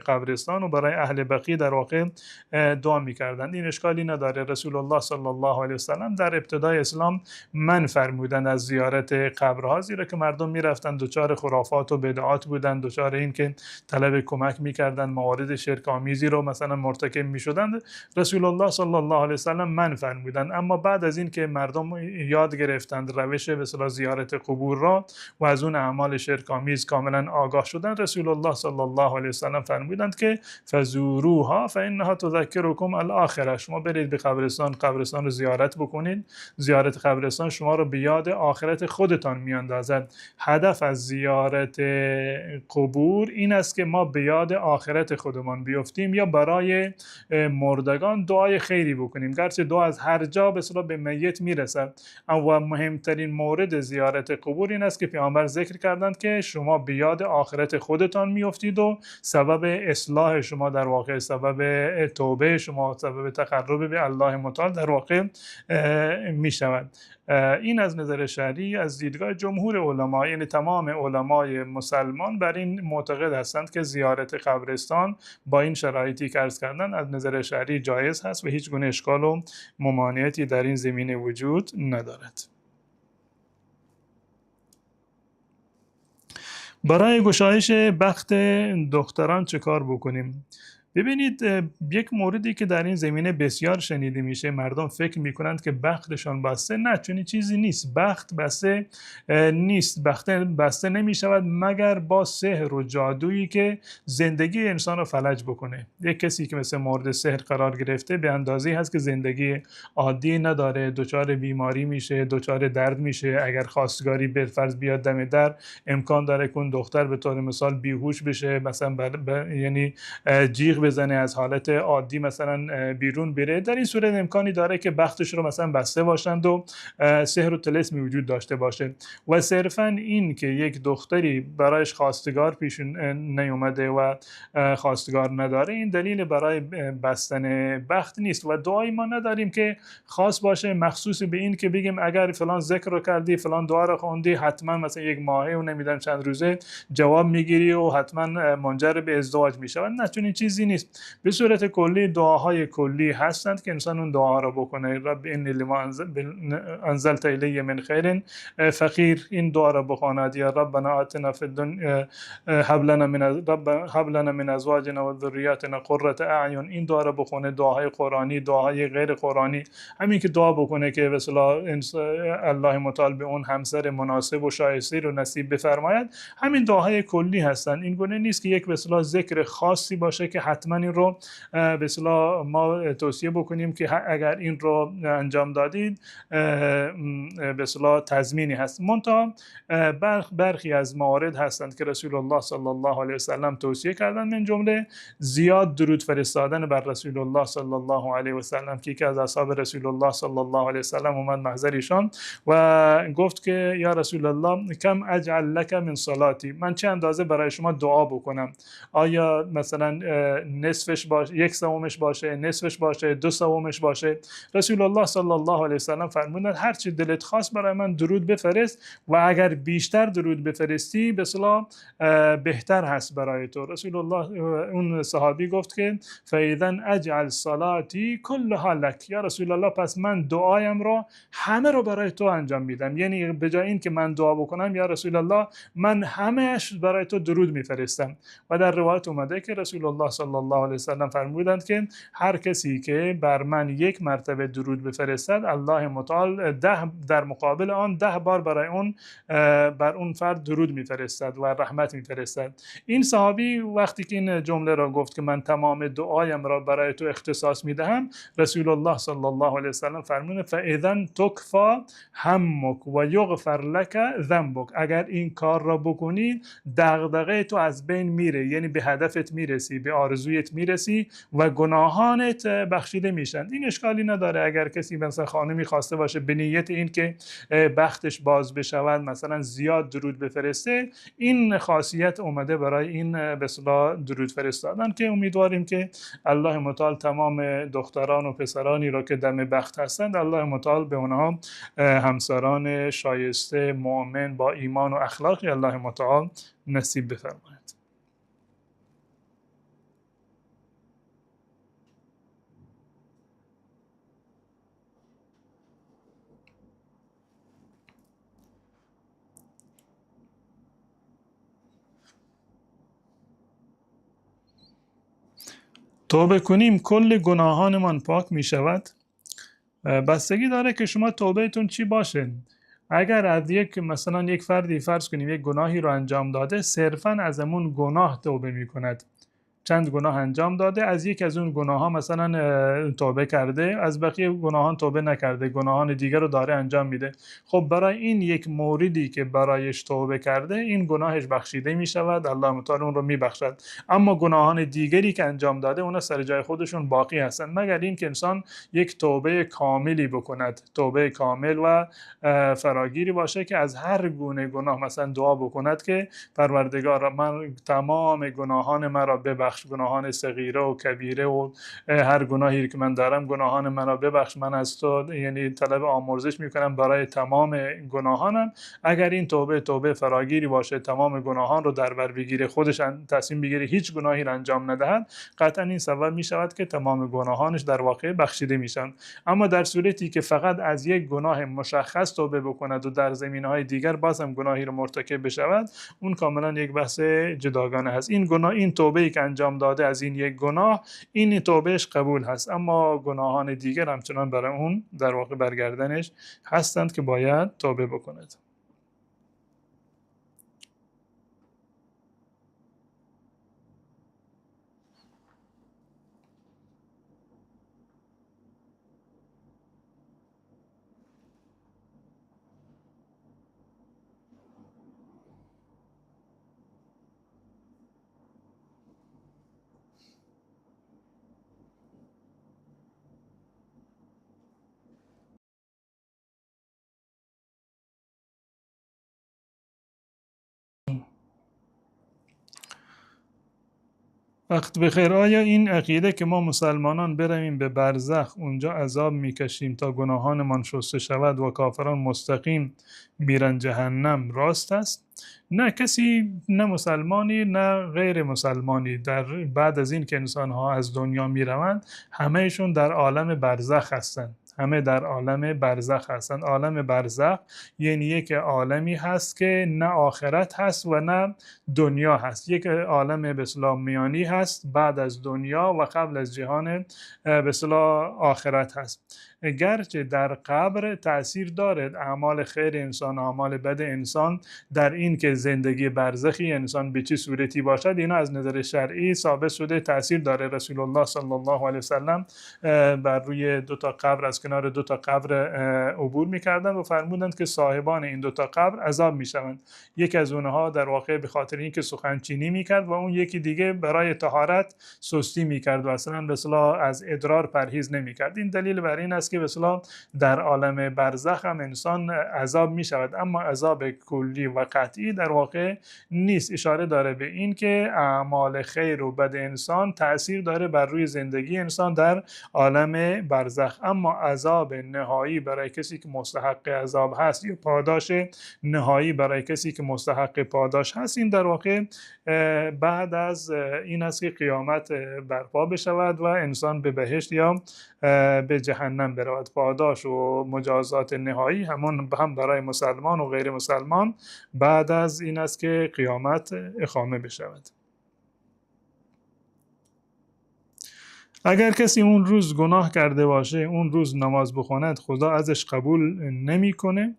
قبرستان و برای اهل بقیع در واقع دعا میکردند. این اشکالی نداره. رسول الله صلی الله علیه و سلم در ابتدای اسلام من فرمودند از زیارت قبرها، زیرا که مردم میرفتند دچار خرافات و بدعات بودند، دچار این که طلب کمک میکردند، موارد شرک آمیزی رو مثلا مرتکب میشدند. رسول الله صلی الله علیه و سلم من فرمودند. اما بعد از این که مردم یاد گرفتند روش به اصطلاح زیارت قبور را و از اون اعمال شرک آمیز کاملا آگاه شدند، رسول الله صلی الله علیه و سلم فرمودند که فزوروها فزوروها فانها تذکرکم الاخره. شما برید به قبرستان، قبرستان رو زیارت بکنید، زیارت قبرستان شما رو به یاد آخرت خودتان میاندازد. هدف از زیارت قبور این است که ما به یاد آخرت خودمان بیفتیم یا برای مردگان دعای خیری بکنیم، گرچه دعا از هر جا به اصطلاح به میت میرسد. اما مهمترین مورد زیارت قبور این است که پیامبر ذکر کردند که شما به یاد آخرت خودتان میافتید و سبب اصلاح شما در واقع، سبب توبه شما، سبب تقرب به الله متعال در واقع می شود. این از نظر شرعی، از دیدگاه جمهور علما، یعنی تمام علمای مسلمان بر این معتقد هستند که زیارت قبرستان با این شرایطی که عرض کردن از نظر شرعی جایز هست و هیچ گونه اشکال و ممانعتی در این زمینه وجود ندارد. برای گشایش بخت دختران چه کار بکنیم؟ ببینید، یک موردی که در این زمینه بسیار شنیده میشه، مردم فکر میکنند که بختشان بسته، نه چنین چیزی نیست. بخت بسته نیست، بخت بسته نمیشود مگر با سحر و جادویی که زندگی انسان رو فلج بکنه. یک کسی که مثل مورد سحر قرار گرفته به اندازه‌ای هست که زندگی عادی نداره، دچار بیماری میشه، دچار درد میشه. اگر خواستگاری بالفرض بیاد دم در، امکان داره که اون دختر به طور مثال بیهوش بشه، مثلا یعنی جیغ بزنه، از حالت عادی مثلا بیرون بره. در این صورت امکانی داره که بختش رو مثلا بسته باشند و سحر و طلسمی وجود داشته باشه. و صرفا این که یک دختری برایش خواستگار پیش نیومده و خواستگار نداره، این دلیل برای بستن بخت نیست. و دعای ما نداریم که خاص باشه مخصوص به این که بگیم اگر فلان ذکر رو کردی، فلان دعا رو خوندی، حتما مثلا یک ماهه و نمیدونم چند روزه جواب میگیری و حتما منجر به ازدواج میشه. نه، چون این چیزی نیست. به صورت کلی دعاهای کلی هستند که انسان اون دعا رو بکنه، رب انی لما انزلت الی من خیر فقیر، این دعا رو بخواند، یا ربنا آتنا فی الدنیا هب لنا من رب هب لنا من ازواجنا و ذریاتنا قرة اعین، این دعا رو بخونه. دعاهای قرآنی، دعاهای غیر قرآنی، همین که دعا بکنه که به اصطلاح الله متعال به اون همسر مناسب و شایسته رو نصیب بفرماید، همین دعاهای کلی هستند. این گونه نیست که یک به اصطلاح ذکر خاصی باشه که حتما این رو به اصطلاح ما توصیه بکنیم که اگر این رو انجام دادید به اصطلاح تضمینی هست. منتها برخی از موارد هستند که رسول الله صلی الله علیه و سلم توصیه کردند، من جمله زیاد درود فرستادن بر رسول الله صلی الله علیه و سلم که یکی از اصحاب رسول الله صلی الله علیه و سلم اومد محضر ایشان و گفت که یا رسول الله کم اجعل لک من صلاتی، من چه اندازه برای شما دعا بکنم؟ آیا مثلا نصفش باشه، یک سومش باشه، نصفش باشه، دو سومش باشه؟ رسول الله صلی الله علیه و سلم فرمودند هر چی دلت خواست برای من درود بفرست و اگر بیشتر درود بفرستی به اصطلاح بهتر هست برای تو. رسول الله اون صحابی گفت که فاذا اجعل صلاتی كلها لك، یا رسول الله پس من دعایم را همه رو برای تو انجام میدم، یعنی به جای این که من دعا بکنم یا رسول الله من همه‌اش برای تو درود میفرستم. و در روایت اومده که رسول الله صلی الله علیه و سلم فرمودند که هر کسی که بر من یک مرتبه درود بفرستد الله متعال در مقابل آن 10 بار برای اون بر اون فرد درود میفرستد و رحمت میفرستد. این صحابی وقتی که این جمله را گفت که من تمام دعایم را برای تو اختصاص میدهم، رسول الله صلی الله علیه و سلم فرمودند فاذا تکفا همک و یغفر لک ذنبک، اگر این کار را بکنی دغدغه تو از بین میره، یعنی به هدفت میرسی، به آرزویت میرسی و گناهانت بخشیده میشن. این اشکالی نداره اگر کسی مثلا خانمی خواسته باشه به نیت این که بختش باز بشود مثلا زیاد درود بفرسته، این خاصیت اومده برای این به اصطلاح درود فرستادن که امیدواریم که الله متعال تمام دختران و پسرانی را که دم بخت هستند الله متعال به اونها همسران شایسته مؤمن با ایمان و اخلاقی الله متعال نصیب بفرماید. توبه کنیم کل گناهانمان پاک می شود. بستگی داره که شما توبهتون چی باشه. اگر از یک مثلا یک فردی فرض کنیم یک گناهی رو انجام داده، صرفا از اون گناه توبه می کند، چند گناه انجام داده، از یک از اون گناه ها مثلا توبه کرده، از بقیه گناهان توبه نکرده، گناهان دیگر رو داره انجام میده. خب برای این یک موردی که برایش توبه کرده، این گناهش بخشیده میشود، الله متعال اون رو میبخشد. اما گناهان دیگری که انجام داده، اونا سر جای خودشون باقی هستند، مگر این که انسان یک توبه کاملی بکند، توبه کامل و فراگیری باشه که از هر گونه گناه مثلا دعا بکند که پروردگار من تمام گناهان مرا ببخش، گناهان صغیره و کبیره و هر گناهی که من دارم، گناهان مرا ببخش، من از تو یعنی طلب آمرزش میکنم برای تمام گناهانم. اگر این توبه توبه فراگیری باشه، تمام گناهان رو در بر بگیره، خودش تصمیم بگیره هیچ گناهی رو انجام ندهد، قطعا این سبب میشود که تمام گناهانش در واقع بخشیده میشن. اما در صورتی که فقط از یک گناه مشخص توبه بکند و در زمینه‌های دیگر باز هم گناهی رو مرتکب بشود، اون کاملا یک بحث جداگانه هست. این گناه، این توبه‌ای که انجام داده از این یک گناه، این توبهش قبول هست، اما گناهان دیگر همچنان برای اون در واقع برگردنش هستند که باید توبه بکند. وقت بخیر. آیا این عقیده که ما مسلمانان برویم به برزخ اونجا عذاب میکشیم تا گناهانمان شسته شود و کافران مستقیم میرن جهنم راست است؟ نه، کسی، نه مسلمانی نه غیر مسلمانی، در بعد از این که انسانها از دنیا میروند همهشون در عالم برزخ هستند. همه در عالم برزخ هستند. عالم برزخ یعنی یک عالمی هست که نه آخرت هست و نه دنیا هست، یک عالم به اصطلاح میانی هست بعد از دنیا و قبل از جهان به اصطلاح آخرت هست. گرچه در قبر تأثیر دارد اعمال خیر انسان، اعمال بد انسان در این که زندگی برزخی انسان به چه صورتی باشد، اینا از نظر شرعی ثابت شده تأثیر داره. رسول الله صلی الله علیه وسلم بر روی دو تا قبر، از کنار دو تا قبر عبور میکردند و فرمودند که صاحبان این دو تا قبر عذاب میشوند. یکی از اونها در واقع به خاطر اینکه سخنچینی میکرد و اون یکی دیگه برای طهارت سستی میکرد و اصلا به اصطلاح از ادرار پرهیز نمیکرد. این دلیل بر این است که به اصطلاح در عالم برزخ هم انسان عذاب می شود، اما عذاب کلی و قطعی در واقع نیست. اشاره داره به این که اعمال خیر و بد انسان تأثیر داره بر روی زندگی انسان در عالم برزخ، اما عذاب نهایی برای کسی که مستحق عذاب هست یا پاداش نهایی برای کسی که مستحق پاداش هست، این در واقع بعد از این است که قیامت برپا بشود و انسان به بهشت یا به جهنم برود. پاداش و مجازات نهایی همون هم برای مسلمان و غیر مسلمان بعد از این است که قیامت اقامه بشود. اگر کسی اون روز گناه کرده باشه، اون روز نماز بخواند، خدا ازش قبول نمیکنه؟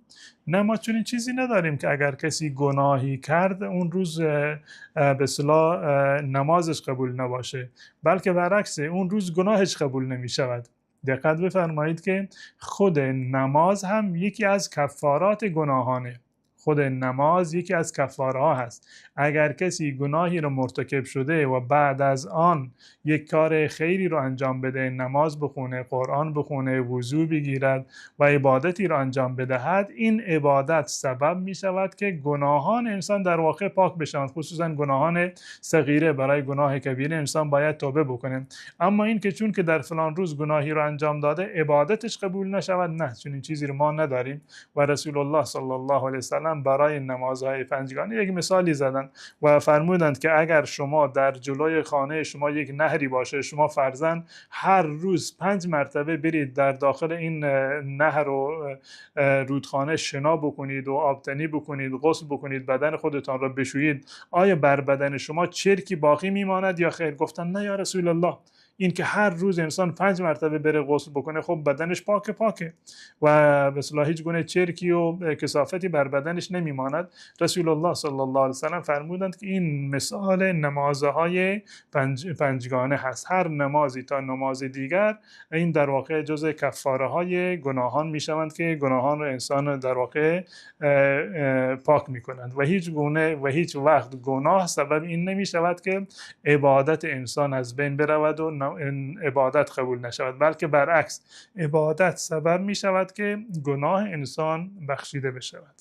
نه، ما چنین چیزی نداریم که اگر کسی گناهی کرد اون روز به اصطلاح نمازش قبول نباشه، بلکه برعکس، اون روز گناهش قبول نمیشود. دقت بفرمایید که خود نماز هم یکی از کفارات گناهانه. خود نماز یکی از کفارها هست. اگر کسی گناهی رو مرتکب شده و بعد از آن یک کار خیری رو انجام بده، نماز بخونه، قرآن بخونه، وضو بگیرد و عبادتی رو انجام بدهد، این عبادت سبب می شود که گناهان انسان در واقع پاک بشوند، خصوصا گناهان صغیره. برای گناه کبیره انسان باید توبه بکنه. اما این که چون که در فلان روز گناهی رو انجام داده عبادتش قبول نشود، نه، چنین چیزی رو ما نداریم. و رسول الله صلی الله علیه وسلم برای نمازهای پنجگانه یک مثالی زدن و فرمودند که اگر شما در جلوی خانه شما یک نهری باشه، شما فرضاً هر روز 5 مرتبه برید در داخل این نهر و رودخانه شنا بکنید و آبتنی بکنید، غسل بکنید، بدن خودتان را بشویید، آیا بر بدن شما چرکی باقی میماند یا خیر؟ گفتن نه یا رسول الله. این که هر روز انسان 5 مرتبه بره غسل بکنه، خب بدنش پاکه پاکه و به اصطلاح هیچ گونه چرکی و کثافتی بر بدنش نمیماند. رسول الله صلی الله علیه و سلم فرمودند که این مثال نمازهای پنجگانه هست، هر نمازی تا نماز دیگر این در واقع جزء کفاره های گناهان میشوند که گناهان رو انسان در واقع پاک میکنند و هیچ گونه و هیچ وقت گناه سبب این نمیشود که عبادت انسان از بین برود و عبادت قبول نشود، بلکه برعکس عبادت سبب می شود که گناه انسان بخشیده بشود.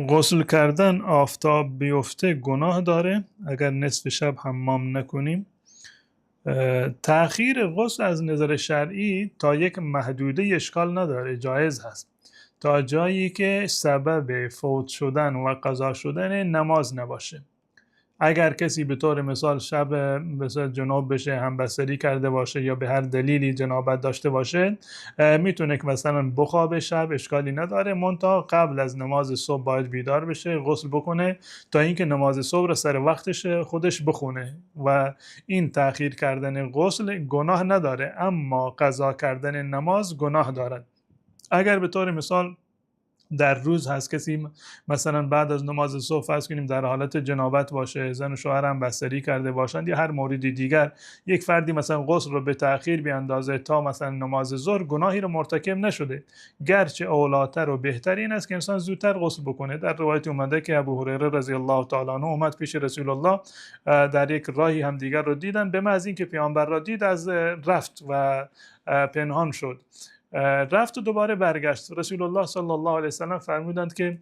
غسل کردن آفتاب بیفته گناه داره اگر نصف شب حمام نکنیم. تأخیر غسل از نظر شرعی تا یک محدوده اشکال نداره، جایز هست تا جایی که سبب فوت شدن و قضا شدن نماز نباشه. اگر کسی به طور مثال شب مثلا جناب بشه، همبستری کرده باشه یا به هر دلیلی جنابت داشته باشه، میتونه که مثلا بخوابه شب، اشکالی نداره، منتها قبل از نماز صبح باید بیدار بشه، غسل بکنه تا اینکه نماز صبح رو سر وقتش خودش بخونه و این تأخیر کردن غسل گناه نداره، اما قضا کردن نماز گناه دارد. اگر به طور مثال در روز هست کسی مثلا بعد از نماز صبح فرض کنیم در حالت جنابت باشه، زن و شوهر هم بستری کرده باشند یا هر موردی دیگر، یک فردی مثلا غسل رو به تأخیر بیاندازه تا مثلا نماز ظهر، گناهی رو مرتکب نشده، گرچه اولاتر و بهتر این است که انسان زودتر غسل بکنه. در روایت اومده که ابو هریره رضی الله تعالی عنه اومد پیش رسول الله، در یک راهی هم دیگر رو دیدن، به محض اینکه پیامبر را دید از رفت و پنهان شد، رفت و دوباره برگشت. رسول الله صلی الله علیه و سلم فرمودند که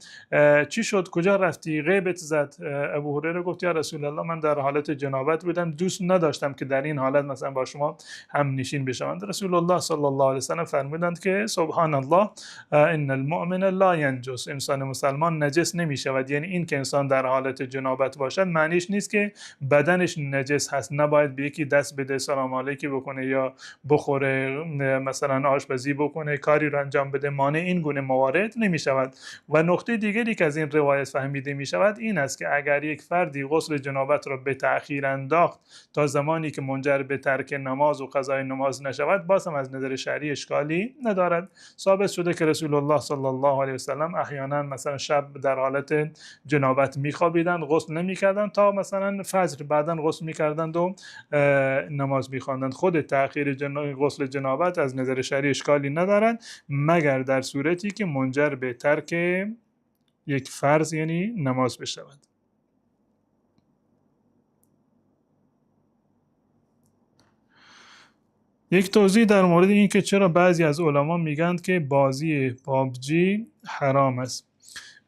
چی شد، کجا رفتی، غیبت زد. ابو هریره گفت یا رسول الله من در حالت جنابت بودم، دوست نداشتم که در این حالت مثلا با شما هم نشین بشم. رسول الله صلی الله علیه و سلم فرمودند که سبحان الله ان المؤمن لا ینجس، انسان مسلمان نجس نمی شود. یعنی این که انسان در حالت جنابت باشد معنیش نیست که بدنش نجس هست، نباید به یکی دست بده، سلام علیکی بکنه یا بخوره، مثلا آشپزی بکنه، کاری رو انجام بده، مانع این گونه موارد نمی شود. و نقطه دیگری که از این روایت فهمیده می شود این است که اگر یک فردی غسل جنابت را به تأخیر انداخت تا زمانی که منجر به ترک نماز و قضای نماز نشود، باز هم از نظر شرعی اشکالی ندارد. ثابت شده که رسول الله صلی الله علیه و سلم احیانا مثلا شب در حالت جنابت میخوابیدند، غسل نمیکردند تا مثلا فجر، بعدا غسل میکردند و نماز میخواندند. خود تأخیر غسل جنابت از نظر شرعی اشکالی ندارد، مگر در صورتی که منجر به ترک یک فرض یعنی نماز بشود. یک توضیح در مورد این که چرا بعضی از علما میگند که بازی پابجی حرام است.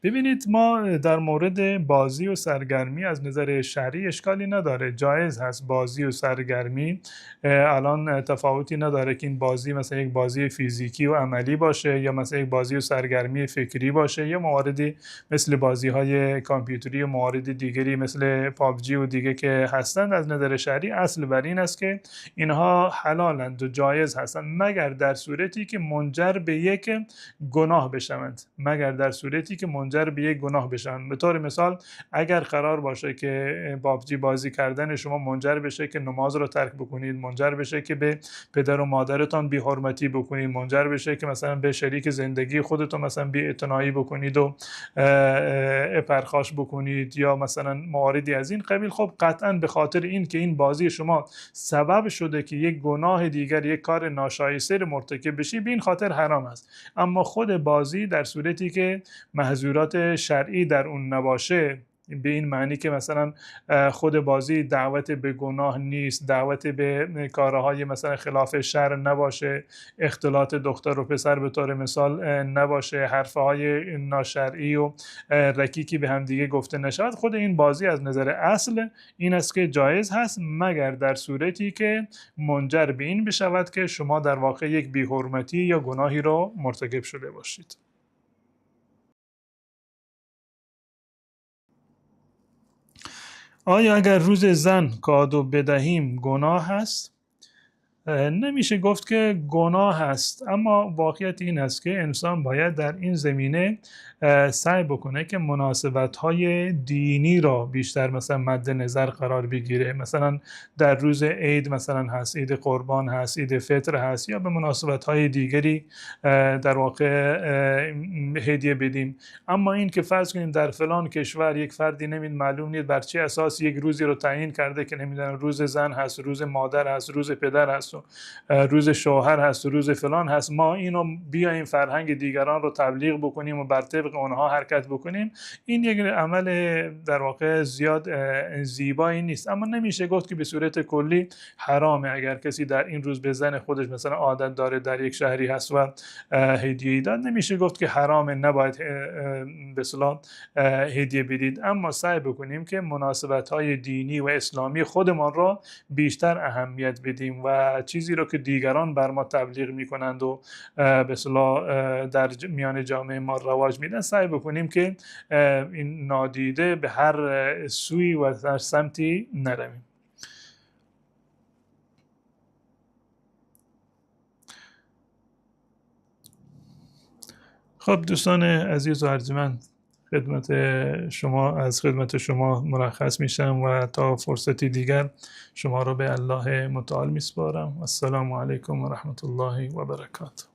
ببینید ما در مورد بازی و سرگرمی از نظر شرعی اشکالی نداره، جایز هست بازی و سرگرمی. الان تفاوتی نداره که این بازی مثلا یک بازی فیزیکی و عملی باشه یا مثلا یک بازی و سرگرمی فکری باشه یا مواردی مثل بازی‌های کامپیوتری و موارد دیگری مثل پابجی و دیگه که هستند. از نظر شرعی اصل بر این است که اینها حلالند و جایز هستند، مگر در صورتی که منجر به یک گناه بشوند، مگر در صورتی که منجر به یک گناه بشن. به طور مثال اگر قرار باشه که پابجی بازی کردن شما منجر بشه که نماز رو ترک بکنید، منجر بشه که به پدر و مادرتان بی‌حرمتی بکنید، منجر بشه که مثلا به شریک زندگی خودتون مثلا بی‌اعتنایی بکنید و پرخاش بکنید یا مثلا مواردی از این قبیل، خب قطعا به خاطر این که این بازی شما سبب شده که یک گناه دیگر، یک کار ناشایسته رو مرتکب بشی، به این خاطر حرام است. اما خود بازی در صورتی که محظورات شرعی در اون نباشه، به این معنی که مثلا خود بازی دعوت به گناه نیست، دعوت به کارهای مثلا خلاف شرع نباشه، اختلاط دختر و پسر به طور مثال نباشه، حرفهای ناشرعی و رکیکی به هم دیگه گفته نشود، خود این بازی از نظر اصل این است که جایز هست، مگر در صورتی که منجر به این بشود که شما در واقع یک بی‌حرمتی یا گناهی رو مرتکب شده باشید. آیا اگر روز زن کادو بدهیم گناه هست؟ نمیشه گفت که گناه هست، اما واقعیت این است که انسان باید در این زمینه سعی بکنه که مناسبت‌های دینی را بیشتر مثلا مد نظر قرار بگیره. مثلا در روز عید مثلا هست، عید قربان هست، عید فطر هست، یا به مناسبت‌های دیگری در واقع هدیه بدیم. اما این که فرض کنیم در فلان کشور یک فردی معلوم نیست بر چه اساس یک روزی رو تعیین کرده که نمیدونم روز زن هست، روز مادر هست، روز پدر هست، روز شوهر هست، روز فلان هست، ما اینو بیایم فرهنگ دیگران رو تبلیغ بکنیم و بر طبق اونها حرکت بکنیم، این یک عمل در واقع زیاد زیبایی نیست. اما نمیشه گفت که به صورت کلی حرامه اگر کسی در این روز به زن خودش مثلا عادت داره در یک شهری هست و هدیه‌ای داد، نمیشه گفت که حرامه، نباید به اصطلاح هدیه بدید. اما سعی بکنیم که مناسبت‌های دینی و اسلامی خودمان را بیشتر اهمیت بدیم و چیزی رو که دیگران بر ما تبلیغ میکنند و به اصطلاح در میان جامعه ما رواج میدن، سعی بکنیم که این نادیده به هر سوی و هر سمتی نرویم. خب دوستان عزیز و ارجمند، از خدمت شما مرخص میشم و تا فرصتی دیگر شما را به الله متعال میسپارم. السلام علیکم و رحمت الله و برکاته.